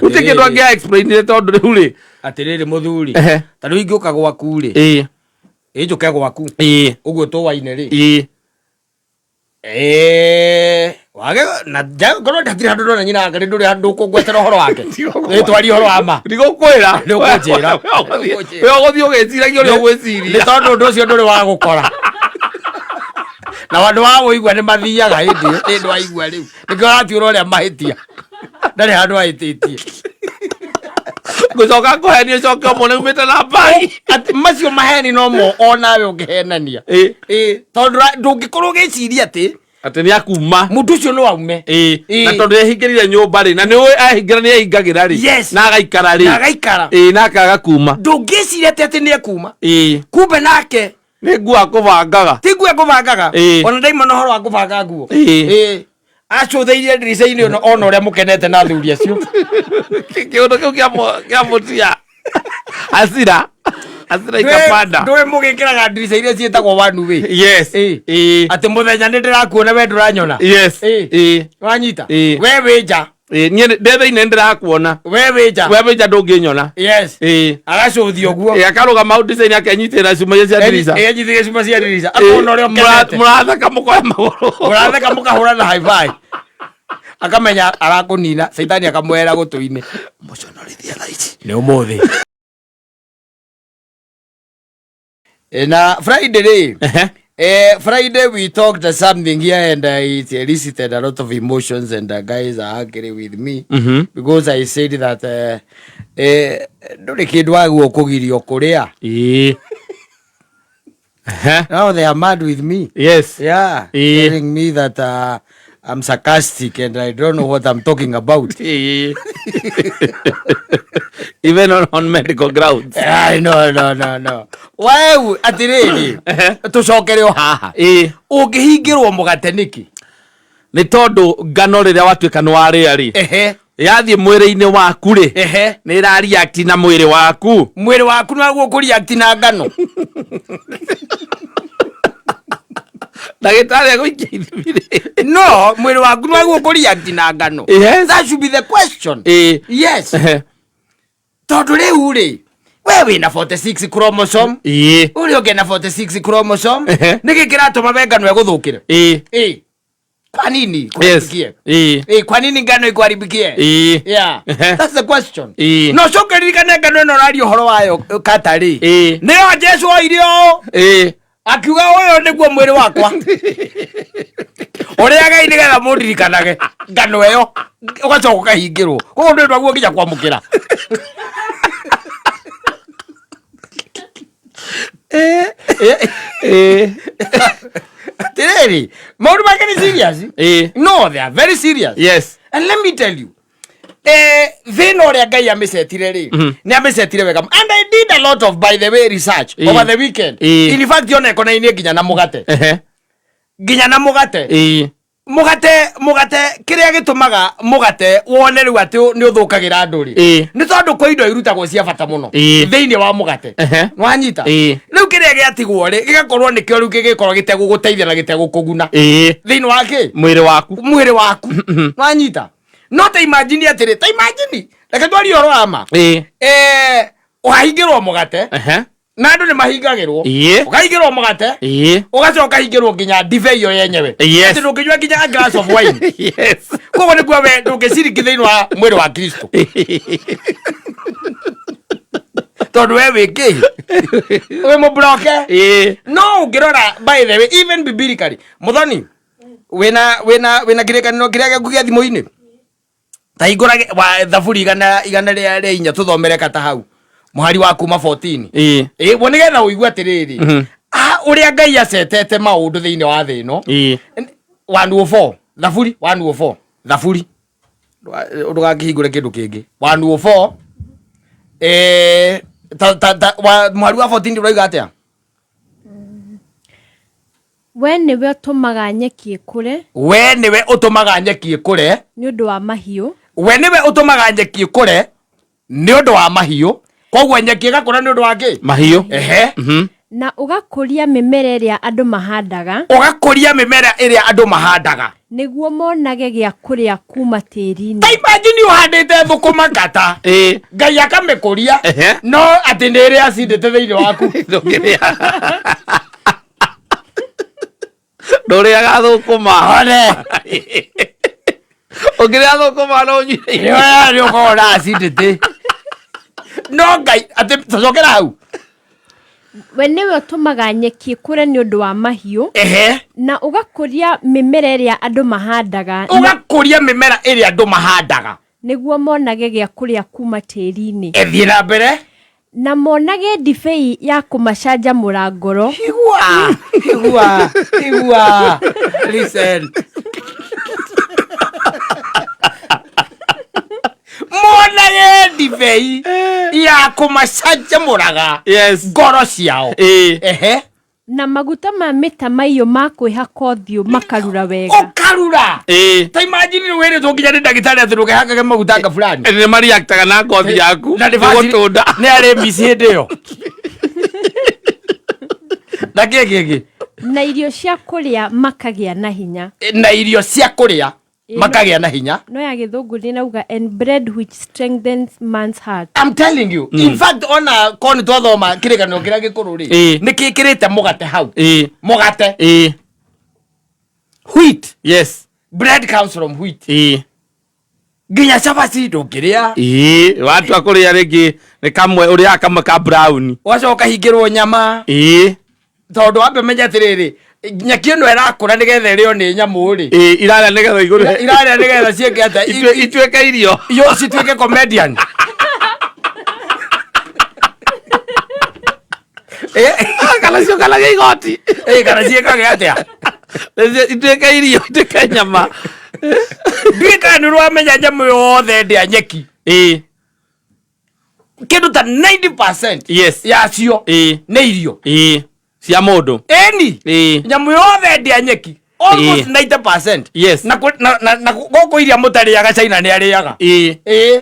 Gũtirĩ kĩndũ angĩa explainire tondũ rĩu rĩ. Atĩrĩrĩ mũthuri, Ehe. ta rĩu ingĩũka gwaku rĩ, ĩ njũke gwaku ũguo tũwaine rĩ, wage na ngorwo ndatirĩ handũ ndona nyina wake, ndũrĩ handũ ũkũngwetera ũhoro wake, nĩ twarie ũhoro wa ma. Ndigũkwĩra. Nĩũkũnjĩra. We ũgũthiĩ ũgĩciragia ũrĩa ũgwĩciria. Nĩ tondũ ũndũ ũcio ndũrĩ wa gũkora na andũ wa wũigua nĩ mathiaga hĩndĩ ĩyo nĩ ndũ aigua rĩu nĩkĩo aratuĩra ũrĩa mahĩtia ndarĩ handũ ahĩtĩtie. Ngũcoka ngũhenie coke ũmũne umĩte na mbagi. Atĩ macio maheni no mo onawe ũngĩhenania. Ĩĩ. Tondũ ndũngĩkorwo ũgĩciria atĩ Atĩ nĩ akuma. Mũndũ ũcio no aume. Ĩĩ. Ĩĩ. Na tondũ ehingĩrire nyũmba rĩ, na nĩ ũĩ ehingĩra nĩ ehingagĩra rĩ. Yes. Na agaikara rĩ. Na agaikara. Ĩĩ, na akaga kuma. Ndũngĩciria atĩ nĩ ekuma. Ĩĩ. Kumbe nake Nĩ nguo akũbangaga. Ti nguo ekũbangaga. Ĩĩ. Ona ndaima na ũhoro wa kũbanga nguo. Ĩĩ. Ĩĩ. Acũthĩirie ndirica-inĩ ona ũrĩa mũkenete na athuri acio. Kĩũndũ kĩu kĩamũtia hasira, hasira ikapanda. Ndũĩ mũgĩkĩraga ndirica iria ciĩtagwo one way? Yes. Ĩĩ. Ĩĩ. Atĩ mũthenya nĩ ndĩrakuona, we ndũranyona. Yes. Ĩĩ. Ĩĩ. Wanyita? Ĩĩ. We wĩ nja. Ĩĩ, niĩ ndĩ thĩinĩ ndĩrakuona. We wĩ nja. We wĩ nja ndũngĩnyona. Yes. Ĩĩ. Agacũthia ũguo. Ĩĩ, akarũgama hau ndirica-inĩ akenyitĩrĩra cuma iria cia ndirica. Enyitĩrĩra cuma cia ndirica, akona ũrĩa ũkenete. Mũratheka mũkoya magũrũ. Mũratheka mũkahũra na high five, akamenya arakũnina, caitani akamwera gũtũ-inĩ, mũconorithia thaa ici. Nĩ ũmũthĩ. Na Friday rĩ, Friday we talked something here and it elicited a lot of emotions and guys are angry with me because I said that ndũrĩ kĩndũ wagwo kũgirio kũrĩa. Ĩĩ. Ehe. Now they are mad with me. Yes. Yeah, telling me that I'm sarcastic and I don't know what I'm talking about. Ĩĩ. Even on medical grounds. Ai, no, no, no, no. Wewe atirĩrĩ, tũcokere o haha. Ĩĩ. Ũngĩhingĩrwo mũgate nĩkĩ? Nĩ tondũ ngano rĩrĩa watuĩka nĩ warĩa rĩ, yathiĩ mwĩrĩ-inĩ waku rĩ, nĩ ĩra react na mwĩrĩ waku. Mwĩrĩ waku naguo ũkũreact na ngano. Ndagĩtarĩ agũikia ithimi rĩ. No, mwĩrĩ waku naguo ũkũreact na ngano. Yes. That should be the question. Ĩĩ. Yes. Tondũ rĩu rĩ, we wĩna 46 chromosome, Ĩĩ. ũrĩa ũngĩ na 46 chromosome, nĩkĩ kĩratũma we ngano ĩgũthũkĩre? Ĩĩ. Ĩĩ. Kwa nini Yes. kuharibikie? Ĩĩ. Kwa nini ngano ikuharibikie? Ĩĩ. Yeah. That's the question. Ĩĩ. No coke ririkane ngano ĩno ũraria ũhoro wayo katarĩ. Ĩĩ. Nĩyo Jesu oire ũũ Ĩĩ. akiuga ũyũ nĩguo mwĩrĩ wakwa ũrĩagai nĩgetha mũndirikanage ngano ĩyo ũgacoka ũkahingĩrwo koguo ndũrĩ twaguo nginya kwamũkĩra. Ĩĩ. Atirĩrĩ, maũndũ make nĩ serious. Ĩĩ. No, they are very serious. Yes. And let me tell you, thĩna ũrĩa Ngai amĩcetire rĩ, nĩ amĩcetire wega. And I did a lot of, by the way, research over the weekend. In fact, ona ĩkonainie nginya na mũgate. Nginya na mũgate. Mũgate, mũgate, kĩrĩa gĩtũmaga mũgate wone rĩu atĩ nĩ ũthũkagĩra andũ rĩ, nĩ tondũ kwĩ indo irutagwo cia bata mũno thĩinĩ wa mũgate. Wanyita? Rĩu kĩrĩa gĩatigwo rĩ, gĩgakorwo nĩkĩo rĩu gĩgĩkorwo gĩtegũgũteithia na gĩtegũkũguna. Thĩinĩ wa kĩ? Mwĩrĩ waku. Mwĩrĩ waku. Wanyita? No ta imagine atĩrĩ, ta imagine, reke twarie ũhoro wa ma. Ũhahingĩrwo mũgate. Na andũ nĩ mahingagĩrwo. Ũkahingĩrwo mũgate. Ũgacoka ũkahingĩrwo nginya ndibei ĩyo yenyewe. Atĩ ndũngĩnyua nginya a glass of wine. Koguo nĩguo we ndũngĩciriki thĩinĩ wa mwĩrĩ wa Kristo. Tondũ we wĩ kĩ? Wĩ mũbroke. No ũngĩrora, by the way, even biblically, Mũthoni, wĩna kĩrĩkanĩro kĩrĩa gĩaku gĩa thimũ-inĩ? Ta hingũra wa thaburi igana rĩa inya tũthomere kata hau. Mũhari wa kuma 14. Wo nĩgetha ũigue atĩrĩrĩ. Ũrĩa Ngai acetete maũndũ thĩinĩ wa thĩ ĩno. 104. Thaburi 104. Thaburi. Ndũgakĩhingũre kĩndũ kĩngĩ. 104. Mũhari wa 14 ũrauga atĩa? We nĩwe ũtũmaga nyeki ĩkũre. We nĩwe ũtũmaga nyeki ĩkũre. Nĩ ũndũ wa mahiũ. We nĩwe ũtũmaga nyeki ĩkũre nĩ ũndũ wa mahiũ. Koguo nyeki ĩgakũra nĩ ũndũ wa kĩ? Mahiũ. Na ũgakũria mĩmera ĩrĩa andũ mahandaga. Ũgakũria mĩmera ĩrĩa andũ mahandaga. Nĩguo monage gĩa kũrĩa kuma tĩri-inĩ. Ta imagine ũhandĩte thũkũma kata. Ngai akamĩkũria. No atĩ nĩ ĩrĩ acidĩte thĩinĩ waku. Ndũngĩrĩa. Ndũrĩaga thũkũma. One. Ũngĩrĩa thũkũma no ũnyue. Nĩ nĩ ũkoragwo na acidity. No Ngai atĩ tũcokera hau. We nĩwe ũtũmaga nyeki ĩkũre nĩ ũndũ wa mahiũ. Na ũgakũria mĩmera ĩrĩa andũ mahandaga. Ũgakũria mĩmera ĩrĩa andũ mahandaga. Nĩguo monage gĩa kũrĩa kuma tĩri-inĩ. Ĩthiĩ na mbere. Na monage ndibei ya kũmacanjamũra ngoro. Igua, igua, igua. Listen. Monage ndibei ya kũmacanjamũraga ngoro ciao. Na maguta ma mĩtamaiyũ ma kwĩhaka ũthiũ makarura wega. Ũkarura. Ta imagine rĩu wĩrĩtwo nginya nĩ ndagĩtarĩ atĩ ndũkehakage maguta anga fulani. Nĩ mariactaga na ngothi yaku. Na nĩ Nĩ gũtũnda. Nĩ arĩ mici hĩndĩ ĩyo. Na kĩ kĩngĩ? Na irio cia kũrĩa makagĩa na hinya. Na irio cia kũrĩa makagĩa na hinya. No ya gĩthũngũ nĩ ĩrauga and bread which strengthens man's heart. I'm telling you. In fact, ona korwo nĩ twathoma kĩrĩkanĩro kĩrĩa gĩkũrũ rĩ, nĩ kĩkĩrĩte mũgate hau. Mũgate. Wheat. Bread comes from wheat. Nginya cabaci ndũngĩrĩa. Watua kũrĩa rĩngĩ nĩ kamwe ũrĩaga kamwe ka brown. Ũgacoka ũkahingĩrwo nyama. Tondũ wambe menya atĩrĩrĩ, Nyeki ĩno ĩrakũra nĩgetha ĩrĩo nĩ nyamũ rĩ. Ĩĩ, irarĩa nĩgetha igũrĩhe. Irarĩa nĩgetha ciĩke atĩa? Ituĩke irio. Yo cituĩke comedian. Kana ciũkanagia igoti. Kana ciĩkage atĩa? Ituĩke irio, ituĩke nyama. Ndiũĩ kana nĩ ũramenya nyamũ yothe ndĩa nyeki. Kĩndũ ta 90% yacio nĩ irio. Cia mũndũ. Ĩni. Nyamũ yothe ndĩa nyeki almost 90%. Na gũkũ iria mũtarĩaga China nĩ arĩaga. Ĩĩ.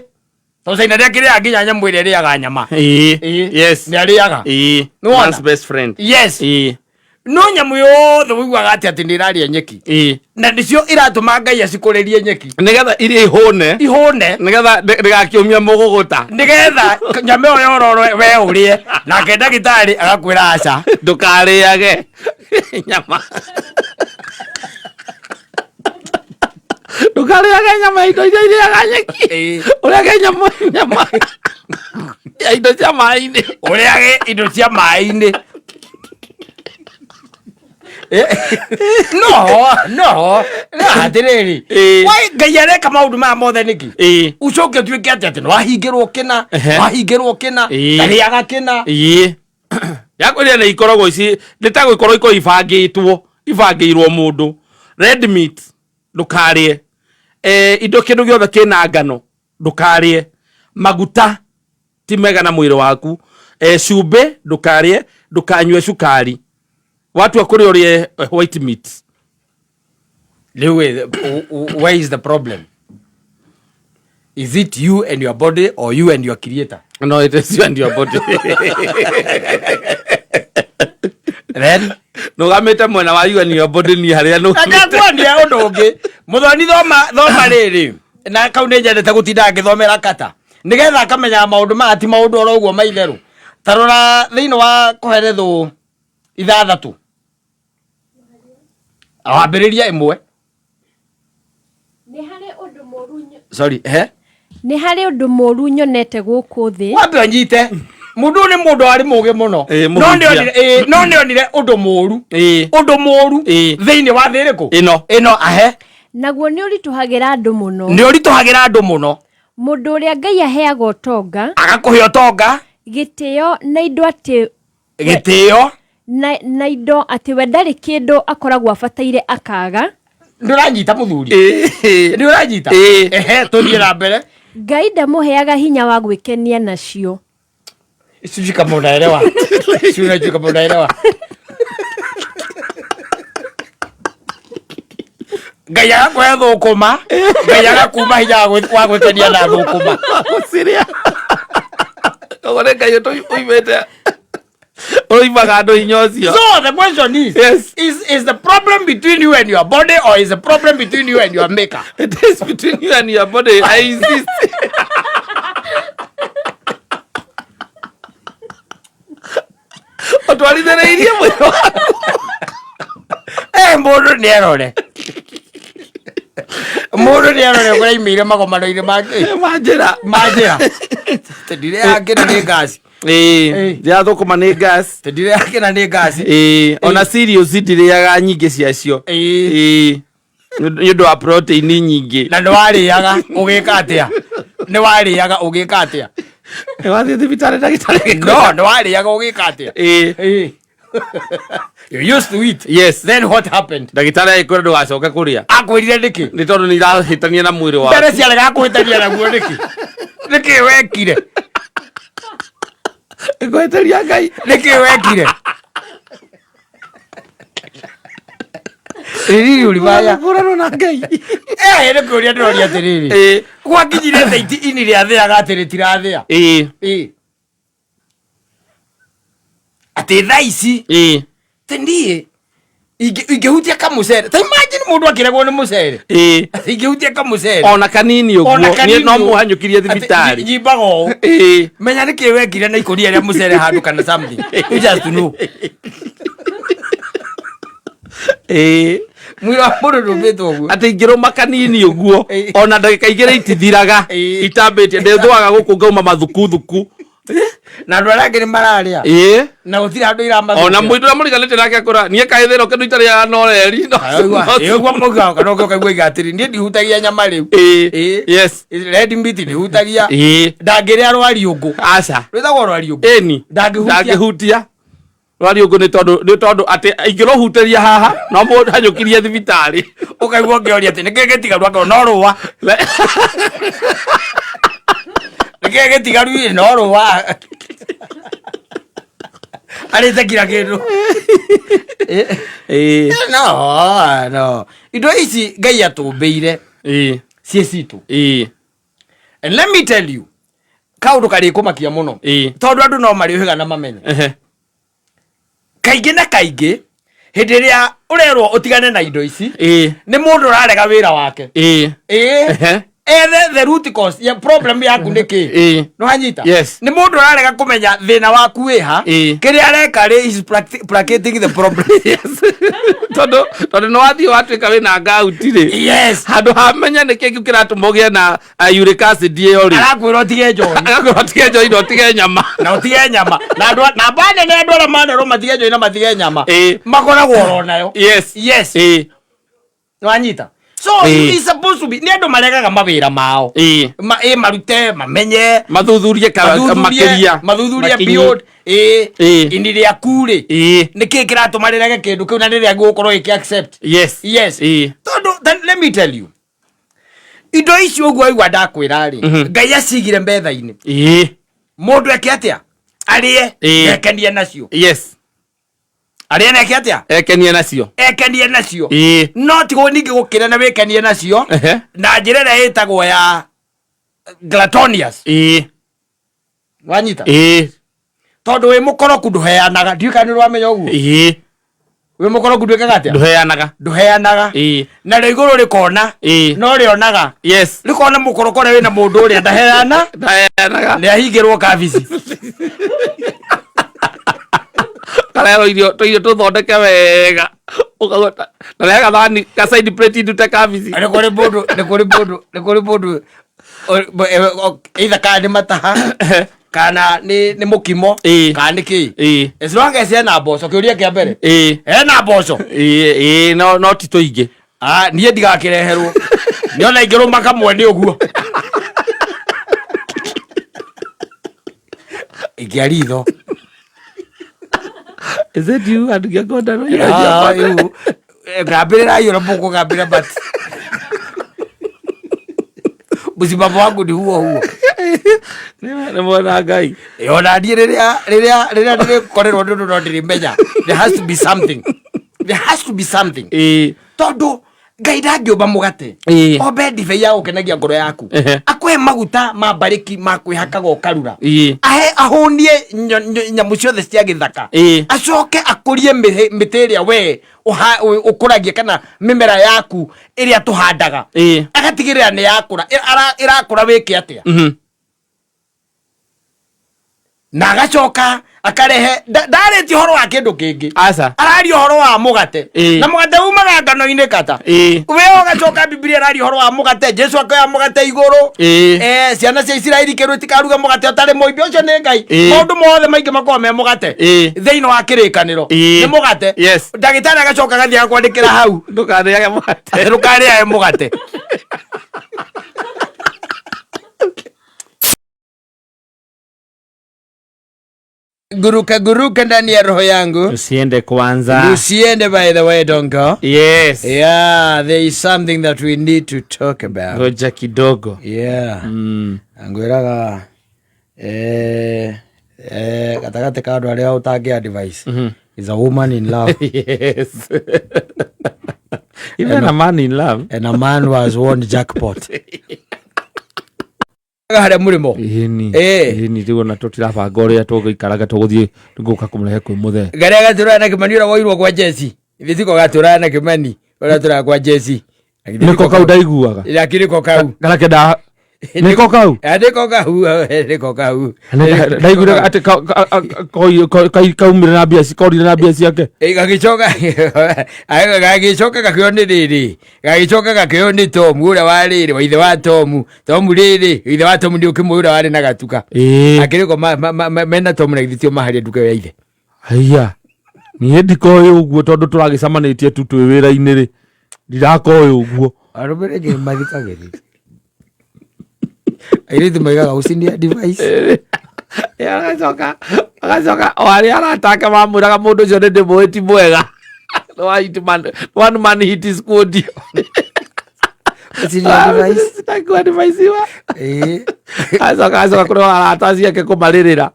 Tondũ China nĩ akĩrĩaga nginya nyamũ ĩrĩa ĩrĩaga nyama. Ĩĩ. Nĩ arĩaga. Nĩ wona? Man's best friend. Yes. No nyamũ yothe ũiguaga atĩ atĩ nĩ ĩrarĩa nyeki. Na nĩcio iratũma Ngai acikũrĩrie nyeki. Nĩgetha iria ihũne. Ihũne. Nĩgetha ndĩgakĩũmia mũgũgũta. Nĩgetha nyama ĩyo yororo we ũrĩe. Nake ndagĩtarĩ agakwĩra aca. Ndũkarĩage nyama. Ndũkarĩage nyama ya indo iria irĩaga nyeki. Ũrĩage nyama ya indo cia maĩ-inĩ. Ũrĩage indo cia maĩ-inĩ. No, no, no, atĩrĩrĩ. Wai Ngai areka maũndũ maya mothe nĩkĩ? Ũcoke ũtuĩke atĩ atĩ nĩwahingĩrwo kĩna, wahingĩrwo kĩna, ndarĩaga kĩna. Yakwĩrĩa nĩ ikoragwo ici, nĩ ta gũkorwo ikoragwo ibangĩtwo, ibangĩirwo mũndũ. Red meat, ndũkarĩe. Indo kĩndũ gĩothe kĩna ngano, ndũkarĩe. Maguta, ti mega na mwĩrĩ waku. Cumbĩ, ndũkarĩe, ndũkanyue cukari. Watua kũrĩa ũrĩe white meat. Rĩu where is the problem? Is it you and your body or you and your creator? No, it is you and your body. Then nũgamĩte mwena wa you and your body niĩ harĩa nũgamĩte. Akakuonia ũndũ ũngĩ. Mũthoni thoma thoma rĩrĩ. Na kau nĩ nyendete gũtinda ngĩthomera kata. Nĩgetha akamenyaga maũndũ maya ti maũndũ oro ũguo maitherũ. Ta rora thĩinĩ wa Koheletho 6. Wambĩrĩria 1. Nĩ harĩ ũndũ mũũru Sorry, he? Nĩ harĩ ũndũ mũũru nyonete gũkũ thĩ. Wambe ũnyite. Mũndũ ũyũ nĩ mũndũ warĩ mũũgĩ mũno. No nĩ onire ũndũ mũũru. Ũndũ mũũru thĩinĩ wa thĩ ĩrĩkũ? Ĩno. Ĩno, ahe. Naguo nĩ ũritũhagĩra andũ mũno. Nĩ ũritũhagĩra andũ mũno. Mũndũ ũrĩa Ngai aheaga ũtonga. Agakũhe ũtonga. Gĩtĩo na indo atĩ Gĩtĩo. Na indo atĩ we ndarĩ kĩndũ akoragwo abataire akaga. Ndũranyita mũthuri? Nĩ ũranyita? Ehe, tũthiĩ na mbere. Ngai ndamũheaga hinya wa gwĩkenia nacio. Sijui kama unaelewa. Sijui unajua kama unaelewa. Ngai agakũhe thũkũma, Ngai agakuma hinya wa gwĩkenia na thũkũma. Gũciria. Koguo nĩ Ngai ũimĩte. Ũimaga andũ hinya ũcio. So the question is, Yes. is the problem between you and your body or is the problem between you and your maker? It is between you and your body. I insist. Ũtwarithĩrĩirie mwĩrĩ waku. Mũndũ nĩ erore. Mũndũ nĩ erore kũrĩa aimĩire magomano-inĩ make. Ma njĩra. Ma njĩra. Tũndireyakĩra nĩ ngasi. Ndĩrathũkũma nĩ gas. Tũndireyakĩra nĩ ngasi. Ona cereals ndirĩaga nyingĩ ciacio. Nĩ ũndũ wa protein nyingĩ. Na nĩ warĩaga ũgĩka atĩa? Nĩ warĩaga ũgĩka atĩa? Nĩ wathiĩ thibitarĩ ndagĩtarĩ agĩkwĩra? No, nĩ warĩaga ũgĩka atĩa? You used to eat. Yes. Then what happened? Ndagĩtarĩ agĩkwĩra ndũgacoke kũrĩa. Akwĩrire nĩkĩ? Nĩ tondũ nĩ irahĩtania na mwĩrĩ waku. Mbere ciarega kũhĩtania naguo nĩkĩ? Nĩkĩ wekire? Ngũhĩtĩria Ngai. Nĩkĩ wekire? Rĩrĩ ulibaya. Kũrano na Ngai. Nĩ kũria ndĩroria atĩrĩrĩ. Gwakinyire thaa ini rĩathĩaga atĩ rĩtirathĩa. Atĩ thaa ici. Atĩ niĩ ingĩhutia kamũcere. Ta imagine mũndũ akĩregwo nĩ mũcere. Ingĩhutia kamũcere. Ona kanini ũguo. Ona kanini No ũguo. mũhanyũkirie Atĩ thibitarĩ. nyimbaga ũũ. Menya nĩkĩ wekire na ikũnia rĩa mũcere handũ kana something. You just know. Mwĩrĩ wa mũndũ ndũmbĩtwo ũguo. Atĩ ingĩrũma kanini ũguo, ona ndagĩka igĩrĩ itithiraga, itambĩtie, ndĩthũaga gũkũ ngauma mathukuthuku. Na andũ arĩa angĩ nĩ mararĩa. Na gũtirĩ handũ iramathũkia. Ona mũndũ ũrĩa mũriganĩte nake akũra niĩ kaĩ thĩna kĩndũ itarĩaga no reri. Ũguo mũgao kana ũkaigua iga atĩrĩ, niĩ ndihutagia nyama rĩu. Yes. Red meat ndihutagia. Ndangĩrĩa rwariũngũ. Aca. Rwĩtagwo rwariũngũ. Ĩni. Ndangĩhutia. Ndangĩhutia. Rwariũngũ nĩ tondũ nĩ tondũ atĩ ingĩrũhutĩria haha no mũndũ hanyũkirie thibitarĩ. Ũkaigua ũngĩoria atĩ nĩkĩ gĩtigaru akorwo no rũa. Nĩkĩ gĩtigaru ĩ no rũa. Arĩte kira kĩndũ. No, no. Indo ici Ngai atũmbĩire ciĩ citũ. And let me tell you, kaũndũ karĩkũmakia mũno. Tondũ andũ no marĩũhĩga na mamenye. Kaingĩ na kaingĩ, hĩndĩ ĩrĩa ũrerwo ũtigane na indo ici, nĩ mũndũ ũrarega wĩra wake. Ethe the root cause ya problem yaku nĩ kĩ. Nĩwanyita? Yes. Nĩ mũndũ ũrarega kũmenya thĩna waku wĩha. Kĩrĩa areka rĩ is placating the problem. Yes. Tondũ tondũ nĩ wathiĩ watuĩka wĩna ngauti rĩ. Yes. Handũ ha menye nĩ kĩ kĩu kĩratũma ũgĩe na uric acid ĩyo rĩ. Arakwĩra ũtige njohi. Agakwĩra ũtige njohi na ũtige nyama. Na ũtige nyama. Na andũ na mba nene andũ arĩa manerwo matige njohi na matige nyama. Makoragwo oro nayo. Yes. Yes. Nĩwanyita? So is supposed to be nĩ andũ maregaga mawĩra mao. Ma, marute mamenye Mathuthurie makĩria. Mathuthurie Makinyi. build ini rĩaku rĩ nĩ kĩĩ kĩratũma rĩrege kĩndũ kĩu na rĩrĩa gũgũkorwo gĩkĩ accept. Yes. Yes. Tondũ then let me tell you, indo icio ũguo waigua ndakwĩra rĩ, Ngai acigire metha-inĩ mũndũ eke atĩa, arĩe, ekenie nacio. Yes. Arĩe na eke atĩa? Ekenie nacio. Ekenie nacio. No ti ningĩ gũkĩra na wĩkenie nacio na njĩra ĩrĩa ĩtagwo ya gluttonious. Wanyita? Tondũ wĩ mũkoroku ndũheanaga. Ndiũĩ kana nĩ ũramenya ũguo. Wĩ mũkoroku ndwĩkaga atĩa? Ndũheanaga. Ndũheanaga. Narĩo igũrũ rĩkona. No rĩonaga. Yes. Rĩkona mũkoroko ũrĩa wĩna mũndũ ũrĩa ndaheana. Ndaheanaga. Nĩ ahingĩrwo kabici. Karero irio tũirio tũthondeke wega. Ũkauga ndarehe gathani ka side plate ndute kabici. Nĩ kũrĩ mũndũ, nĩ kũrĩ mũndũ, nĩ kũrĩ mũndũ, either kana nĩ mataha, kana nĩ mũkimo, kana nĩ kĩ. As long as ena mboco, kĩũria kĩa mbere. Ena mboco. No, no ti tũingĩ. Ah, niĩ ndigakĩreherwo. Nĩ ona ingĩrũma kamwe nĩ ũguo. Ikia ritho. Is it you and Gĩakonda? Ah, rĩu, ngambĩrĩra hiyo na mũkũgambĩra but msimamo wangu ni huo huo. Nĩ mwena Ngai. Ona niĩ rĩrĩa rĩrĩa rĩrĩa ndĩrĩkorerwo nĩ ũndũ no ndĩrĩmenya there has to be something, there has to be something. Tondũ Ngai ndangĩũmba mũgate, ombe ndibei ya gũkenagia ngoro yaku, akũhe maguta ma mbarĩki ma kwĩhakaga ũkarura, ahe ahũnie nyamũ ciothe cia gĩthaka, acoke akũrie mĩtĩ ĩrĩa we ũkũragia kana mĩmera yaku ĩrĩa tũhandaga, agatigĩrĩra nĩ yakũra, ĩrakũra wĩke atĩa, na agacoka akarehe ndarĩtie ũhoro wa kĩndũ kĩngĩ. Aca. Araria ũhoro wa mũgate. Na mũgate umaga ngano-inĩ kata. We ũgacoka Bibilia ĩraria ũhoro wa mũgate, Jesu akoya mũgate igũrũ. Ciana cia Isiraeli kĩrwo itikaruge mũgate ũtarĩ mũimbi, ũcio nĩ Ngai. Maũndũ mothe maingĩ makoragwo me mũgate. Thĩinĩ wa kĩrĩkanĩro. Nĩ mũgate. Yes. Ndagĩtarĩ agacoka agathiĩ agakwandĩkĩra hau. Ndũkarĩage mũgate. Ndũkarĩage mũgate. Guruka guruka ndani ya roho yangu. Usiende kwanza. Usiende, by the way, don't go. Yes. Yeah, there is something that we need to talk about. Ngoja kidogo. Yeah. Ngwĩraga gatagatĩ ka andũ arĩa ũtangĩ advice is a woman in love. Yes. Even a man in love. And a man who has won jackpot. Harĩa mũrĩmo. Ĩni. Ĩni rĩu ona tũtirabanga ũrĩa tũgũikaraga, tũgũthiĩ ngũka kũmũrehe kwĩ mũthee. Garĩa gatũraga na Kĩmani ũrĩa woirwo kwa Jesi. Ithuĩ tiko gatũraga na Kĩmani ũrĩa tũraga kwa Jesi. Nĩko kau ndaiguaga. Lakini ko kau. Karĩa kendaga. Nĩko kau? Nĩko kau, nĩko kau. Ndaiguire atĩ kaumire na mbia, korire na mbia ciake. Gagĩcoka gagĩcoka gakĩoywo nĩ rĩrĩ, gagĩcoka gakĩoywo nĩ Tomu ũrĩa wa rĩrĩ, wa ithe wa Tomu. Tomu rĩrĩ, ithe wa Tomu nĩ ũkĩmũĩ ũrĩa warĩ na gatuka. Akĩrĩko mena Tomu na githĩ tio maharia nduka ĩyo ya ithe. Haiya, niĩ ndikoĩ ũguo tondũ tũragĩcemanĩtie tu twĩ wĩra-inĩ rĩ, ndirakoĩ ũguo. Arũme rĩngĩ mathikagĩrĩria. Airĩtu maigaga usini advice. Agacoka agacoka o arĩa arata ake mamwĩraga mũndũ ũcio nĩ ndĩmũĩ ti mwega. Nĩ wa hit man, one man hit squad. Usini advice. Sitaki kuadvisiwa. Acoka acoka kũrĩ arata ciake kũmarĩrĩra.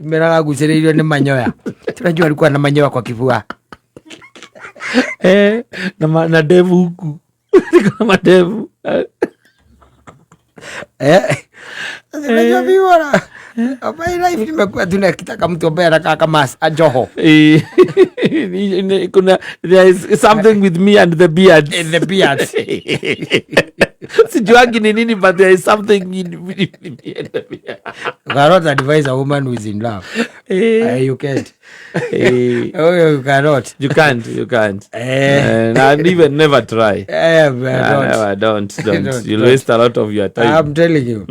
Meraga agucĩrĩirio nĩ manyoya. Tunajua alikuwa na manyoya kwa kifua. Na ndevu huku. Na mandevu. Unajua mimi bwana, my life nimekuwa tu nakitaka mtu ambaye anakaa kama Joho. Kuna, there is something with me and the beard. The beard. Sijuangi ni nini, but there is something in me and the beard. You cannot advise a woman who is in love. You can't. Oh, you cannot. You can't, you can't. And even never try. Don't. Never, don't, don't. Don't, You'll don't. waste a lot of your time. I'm telling you.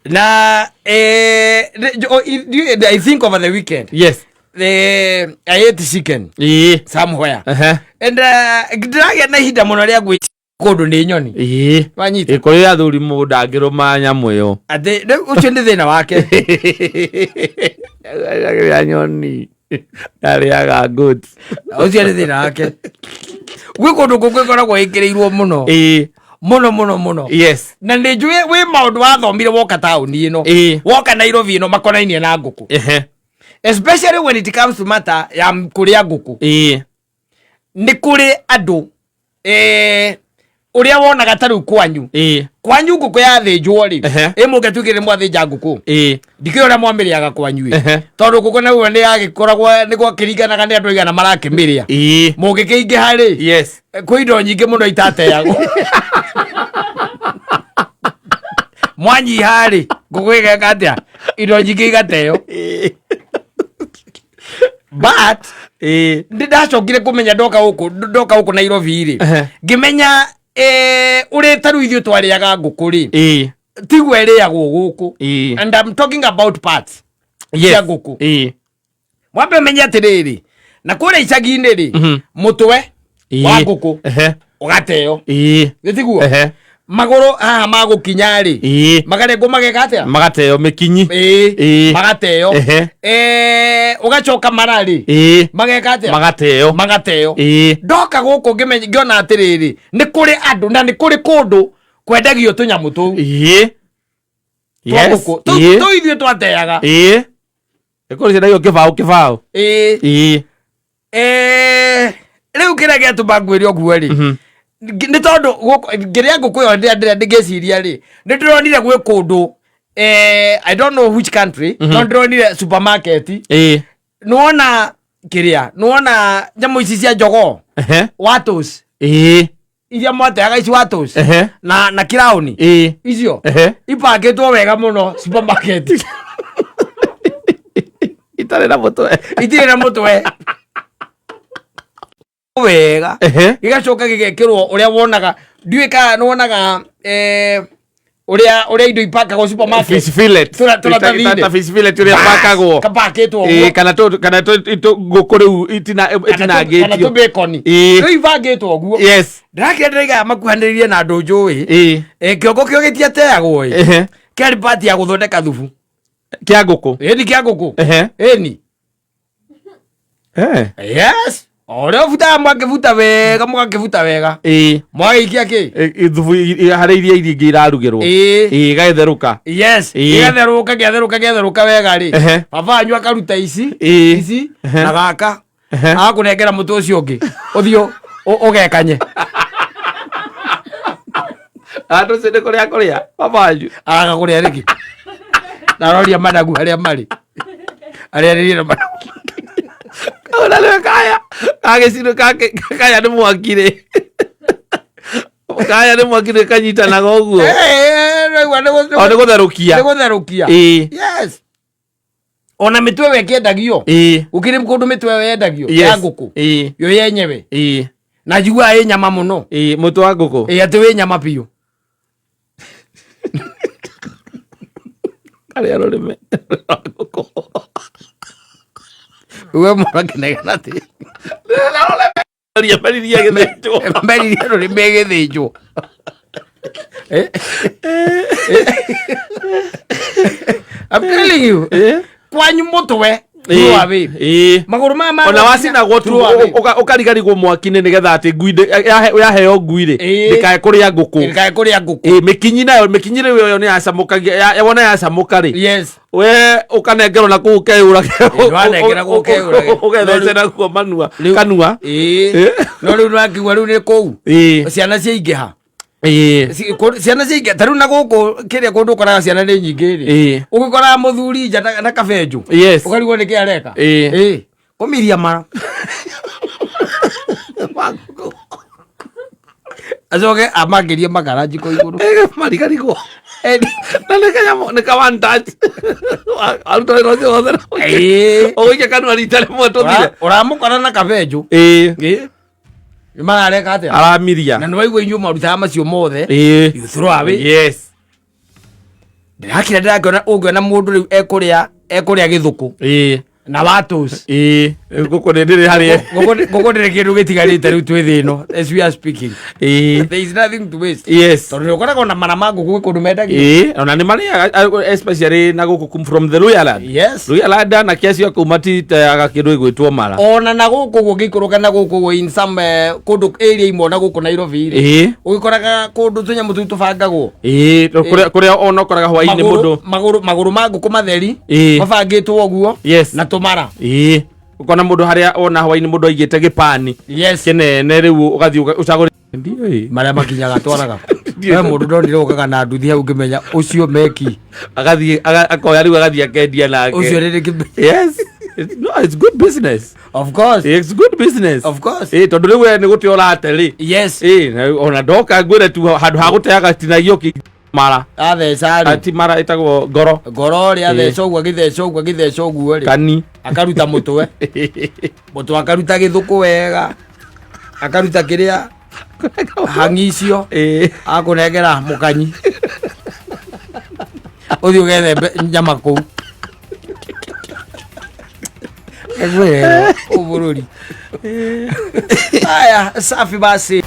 Na, oh, I think over the weekend. Yes. I ate chicken. Somewhere. And ndĩragĩa na ihinda mũno rĩa gwĩ kũndũ nĩ nyoni. Wanyita? Kũrĩ athuri mũndũ ndangĩrũma nyamũ ĩyo. Atĩ, rĩu ũcio nĩ thĩna wake. Arĩa nyoni. Arĩaga goat. Ũcio nĩ thĩna wake. Gwĩ kũndũ kũngĩ ĩkoragwo ĩkĩrĩirwo mũno. Mũno, mũno, mũno. Yes. Na nĩ njũĩ wĩ maũndũ wathomire woka taũni ĩno. Woka Nairobi ĩno makonainie na ngũkũ. Especially when it comes to matter ya kũrĩa ngũkũ. Nĩ kũrĩ andũ, ũrĩa wonaga ta rĩu kwanyu. Kwanyu ngũkũ yathĩnjwo rĩ, ĩ mũngĩtuĩkire nĩ mwathĩnja ngũkũ. Ndikĩũĩ ũrĩa mwamĩrĩaga kwanyu ĩ. Tondũ ngũkũ naguo nĩ yagĩkoragwo, nĩ gwakĩringanaga nĩ andũ aigana marakĩmĩrĩa. Mũngĩkĩingĩha rĩ, kwĩ indo nyingĩ mũno itateagwo. Mwanyiha rĩ, ngũkũ ĩgeka atĩa? Indo nyingĩ igateo. But, ndĩ ndacokire kũmenya ndoka gũkũ Nairobi rĩ, ngĩmenya, ũrĩa ta rĩu ithuĩ twarĩaga ngũkũ rĩ, tiguo ĩrĩagwo gũkũ. And I'm talking about parts cia ngũkũ. Mwambe ũmenye atĩrĩrĩ, na kũrĩa icagi-inĩ rĩ, mũtwe wa ngũkũ ũgateo. Nĩ tiguo? Magũrũ haha magũkinya rĩ, makarengwo mageka atĩa? Magateo mĩkinyi. Magateo. Ũgacoka mara rĩ, mageka atĩa? Magateo. Magateo. Ndoka gũkũ ngĩona atĩrĩrĩ, nĩ kũrĩ andũ na nĩ kũrĩ kũndũ kwendagio tũnyamũ tũu. Twa ngũkũ. Tũu ithuĩ twateaga. Nĩ kũrĩ ciendagio kĩbaũ kĩbaũ. Rĩu kĩrĩa gĩatũma ngwĩre ũguo rĩ, nĩ tondũ ngĩrĩa ngũkũ ĩyo ngĩciria rĩ, nĩ ndĩronire gwĩ kũndũ, I don't know which country, no ndĩronire supermarket. Nĩwona kĩrĩa, nĩwona nyamũ ici cia jogoo? Watos. Iria mwateaga ici watos. Na kiraũni. Icio. Ipangĩtwo wega mũno supermarket. Itarĩ na mũtwe. Itirĩ na mũtwe. Wega. Gĩgacoka gĩgekĩrwo ũrĩa wonaga. Ndiũĩ kana nĩwonaga, ũrĩa indo ipakagwo supermarket. Fish fillet. Tũratathi-inĩ. Ta fish fillet ũrĩa Bas, ipakagwo. kapakĩtwo ũguo. Kana ngũkũ rĩu Kana itinangĩtio. tũ bacon. Rĩu ibangĩtwo ũguo. Ndĩrakĩra ndĩraiga makuhanĩrĩirie na andũ njũĩ. Kĩongo kĩo gĩtiateagwo ĩ. Kĩarĩ part ya gũthondeka thubu. Kĩa ngũkũ. Ĩni kĩa ngũkũ. Ĩni. Yes. O ũrĩa ũbutaga mwakĩbuta wega, mũgakĩbuta wega. Mwagĩikia kĩ? Thubu harĩ iria iria ingĩ irarugĩrwo. Igagĩtherũka. Yes. Gĩgatherũka, gĩatherũka, gĩatherũka wega rĩ. Baba wanyu akaruta ici, ici, na gaka. Agakũnengera mũtĩ ũcio ũngĩ. Ũthiĩ ũgekanye. Andũ ũcio nĩ kũrĩa kũrĩa, baba wanyu. Araga kũrĩa rĩngĩ. Na aroria managu harĩa marĩ. Arĩa rĩrĩ na managu. Ona rĩu kaya, kagĩcirwo kaya nĩ mwaki rĩ. Kaya nĩ mwaki rĩ kanyitanaga ũguo. Nĩwaigua nĩ O nĩ gũtherũkia. Nĩ gũtherũkia. Ĩĩ. Yes, ona mĩtwe ĩyo ĩkĩendagio. Ĩĩ. Gũkĩrĩ kũndũ mĩtwe ĩyo yendagio Yes. ya ngũkũ Ĩĩ. yo yenyewe. Ĩĩ. Na njiguaga ĩ nyama mũno. Ĩĩ, mũtwe wa ngũkũ. Ĩ, atĩ wĩ nyama biũ. Karĩa rũrĩmĩ rwa ngũkũ. We mũrakenegana atĩ Ria meririe gĩthĩnjwo. Meririe rũrĩmĩ gĩthĩnjwo. Eh? I'm telling you. Eh? Kwanyu mũtwe Ĩĩ. throw away. Ĩĩ. Magũrũ maya ma Ona wacinagwo tu throw away. ũkarigarigwo mwaki-inĩ nĩgetha atĩ ngui yaheo ngui rĩ, Ĩĩ. ndĩkae kũrĩa ngũkũ. Ndĩkae kũrĩa ngũkũ. Ĩĩ, mĩkinyi nayo, mĩkinyi rĩu ĩyo nĩ yacamũkagia, wona yacamũka rĩ, Yes. we ũkanengerwo na kũu ũkeyũrage. Ndwanengeragwo ũkeyũrage. Ũgethece naguo manua Rĩu- kanua. Ĩĩ. Ĩĩ. No rĩu nĩwakiuga rĩu nĩ kũu. Ĩĩ. Ciana ciaingĩha. Ĩĩ. Ciana ciaingĩha ta rĩu na gũkũ kĩrĩa kũndũ ũkoraga ciana nĩ nyingĩ rĩ. Ĩĩ. Ũgĩkoraga mũthuri nja na kabenjũ. Yes. Ũkarigwo nĩkĩ areka. Ĩĩ. Ĩĩ. Kũmiria mara. Acoke amangĩrie makara njiko igũrũ. Marigarigwo na nĩ kanyamũ nĩ ka one touch, aruta wĩra ũcio wothe na Ĩĩ. ũgũikia kanua rita rĩmwe tũthire. Ũramũkora na kabenjũ. Ĩĩ. Ĩĩ. Nĩ marareka atĩa? Aramiria. Na nĩwaigua inyuĩ marutaga macio mothe. Ĩĩ. You throw away. Yes. Ndĩrakira ndĩrakĩona ũngĩona mũndũ rĩu ekũrĩa ekũrĩa gĩthũkũ Ĩĩ. na watos. Ĩĩ, ngũkũ nĩ ndĩrĩ harĩa. Ngũkũ ndĩrĩ kĩndũ gĩtigarĩte rĩu twĩ thĩ ĩno as we are speaking. Ĩĩ. There is nothing to waste. Yes. Tondũ nĩ ũkoragwo na mara ma ngũkũ gwĩ kũndũ mendagio. Ĩĩ, ona nĩ marĩaga especially na gũkũ from the Luhyaland. Yes. Luhyaland anake acio a kũu matiteaga kĩndũ gĩgwĩtwo mara. Ona na gũkũ ũguo ngĩikũrũka na gũkũ ũguo in some kũndũ area imwe na gũkũ Nairobi rĩ. Ĩĩ. Ũgĩkoraga kũndũ tũnyamũ tũu tũbangagwo. Ĩĩ, kũrĩa kũrĩa ona ũkoraga hwaĩ-inĩ mũndũ. Magũrũ ma ngũkũ matheri Ĩĩ. mabangĩtwo ũguo Yes. na tũmara. Ĩĩ, ũkona mũndũ harĩa ona hwaĩ-inĩ mũndũ aigĩte gĩpani Yes. kĩnene rĩu ũgathiĩ ũcagũre. Ndiũĩ. Marĩa makinyaga twaraga we mũndũ ndonire ũkaga na nduthi hau ngĩmenya ũcio meki. Agathiĩ akoya rĩu agathiĩ akendia nake. Ũcio rĩrĩ ngĩmenya. Yes. No, it's good business. Of course. It's good business. Of course. Ĩĩ, tondũ rĩu we nĩ gũte ũrate rĩ. Yes. Ĩĩ, na ona ndoka ngwĩre tu handũ ha gũteaga tinagio kĩ mara. Atheca rĩ. Ati mara ĩtagwo ngoro. Ngoro rĩ, atheca ũguo, agĩtheca ũguo, agĩtheca ũguo rĩ. Kani. Akaruta mũtwe. Mũtwe akaruta gĩthũkũ wega. Akaruta kĩrĩa hang'i icio. Ĩĩ. Akũnengera mũkanyi. Ũthiĩ ũgethe nyama kũu. Ngwĩre ũũ bũrũri. Haya, safi basi.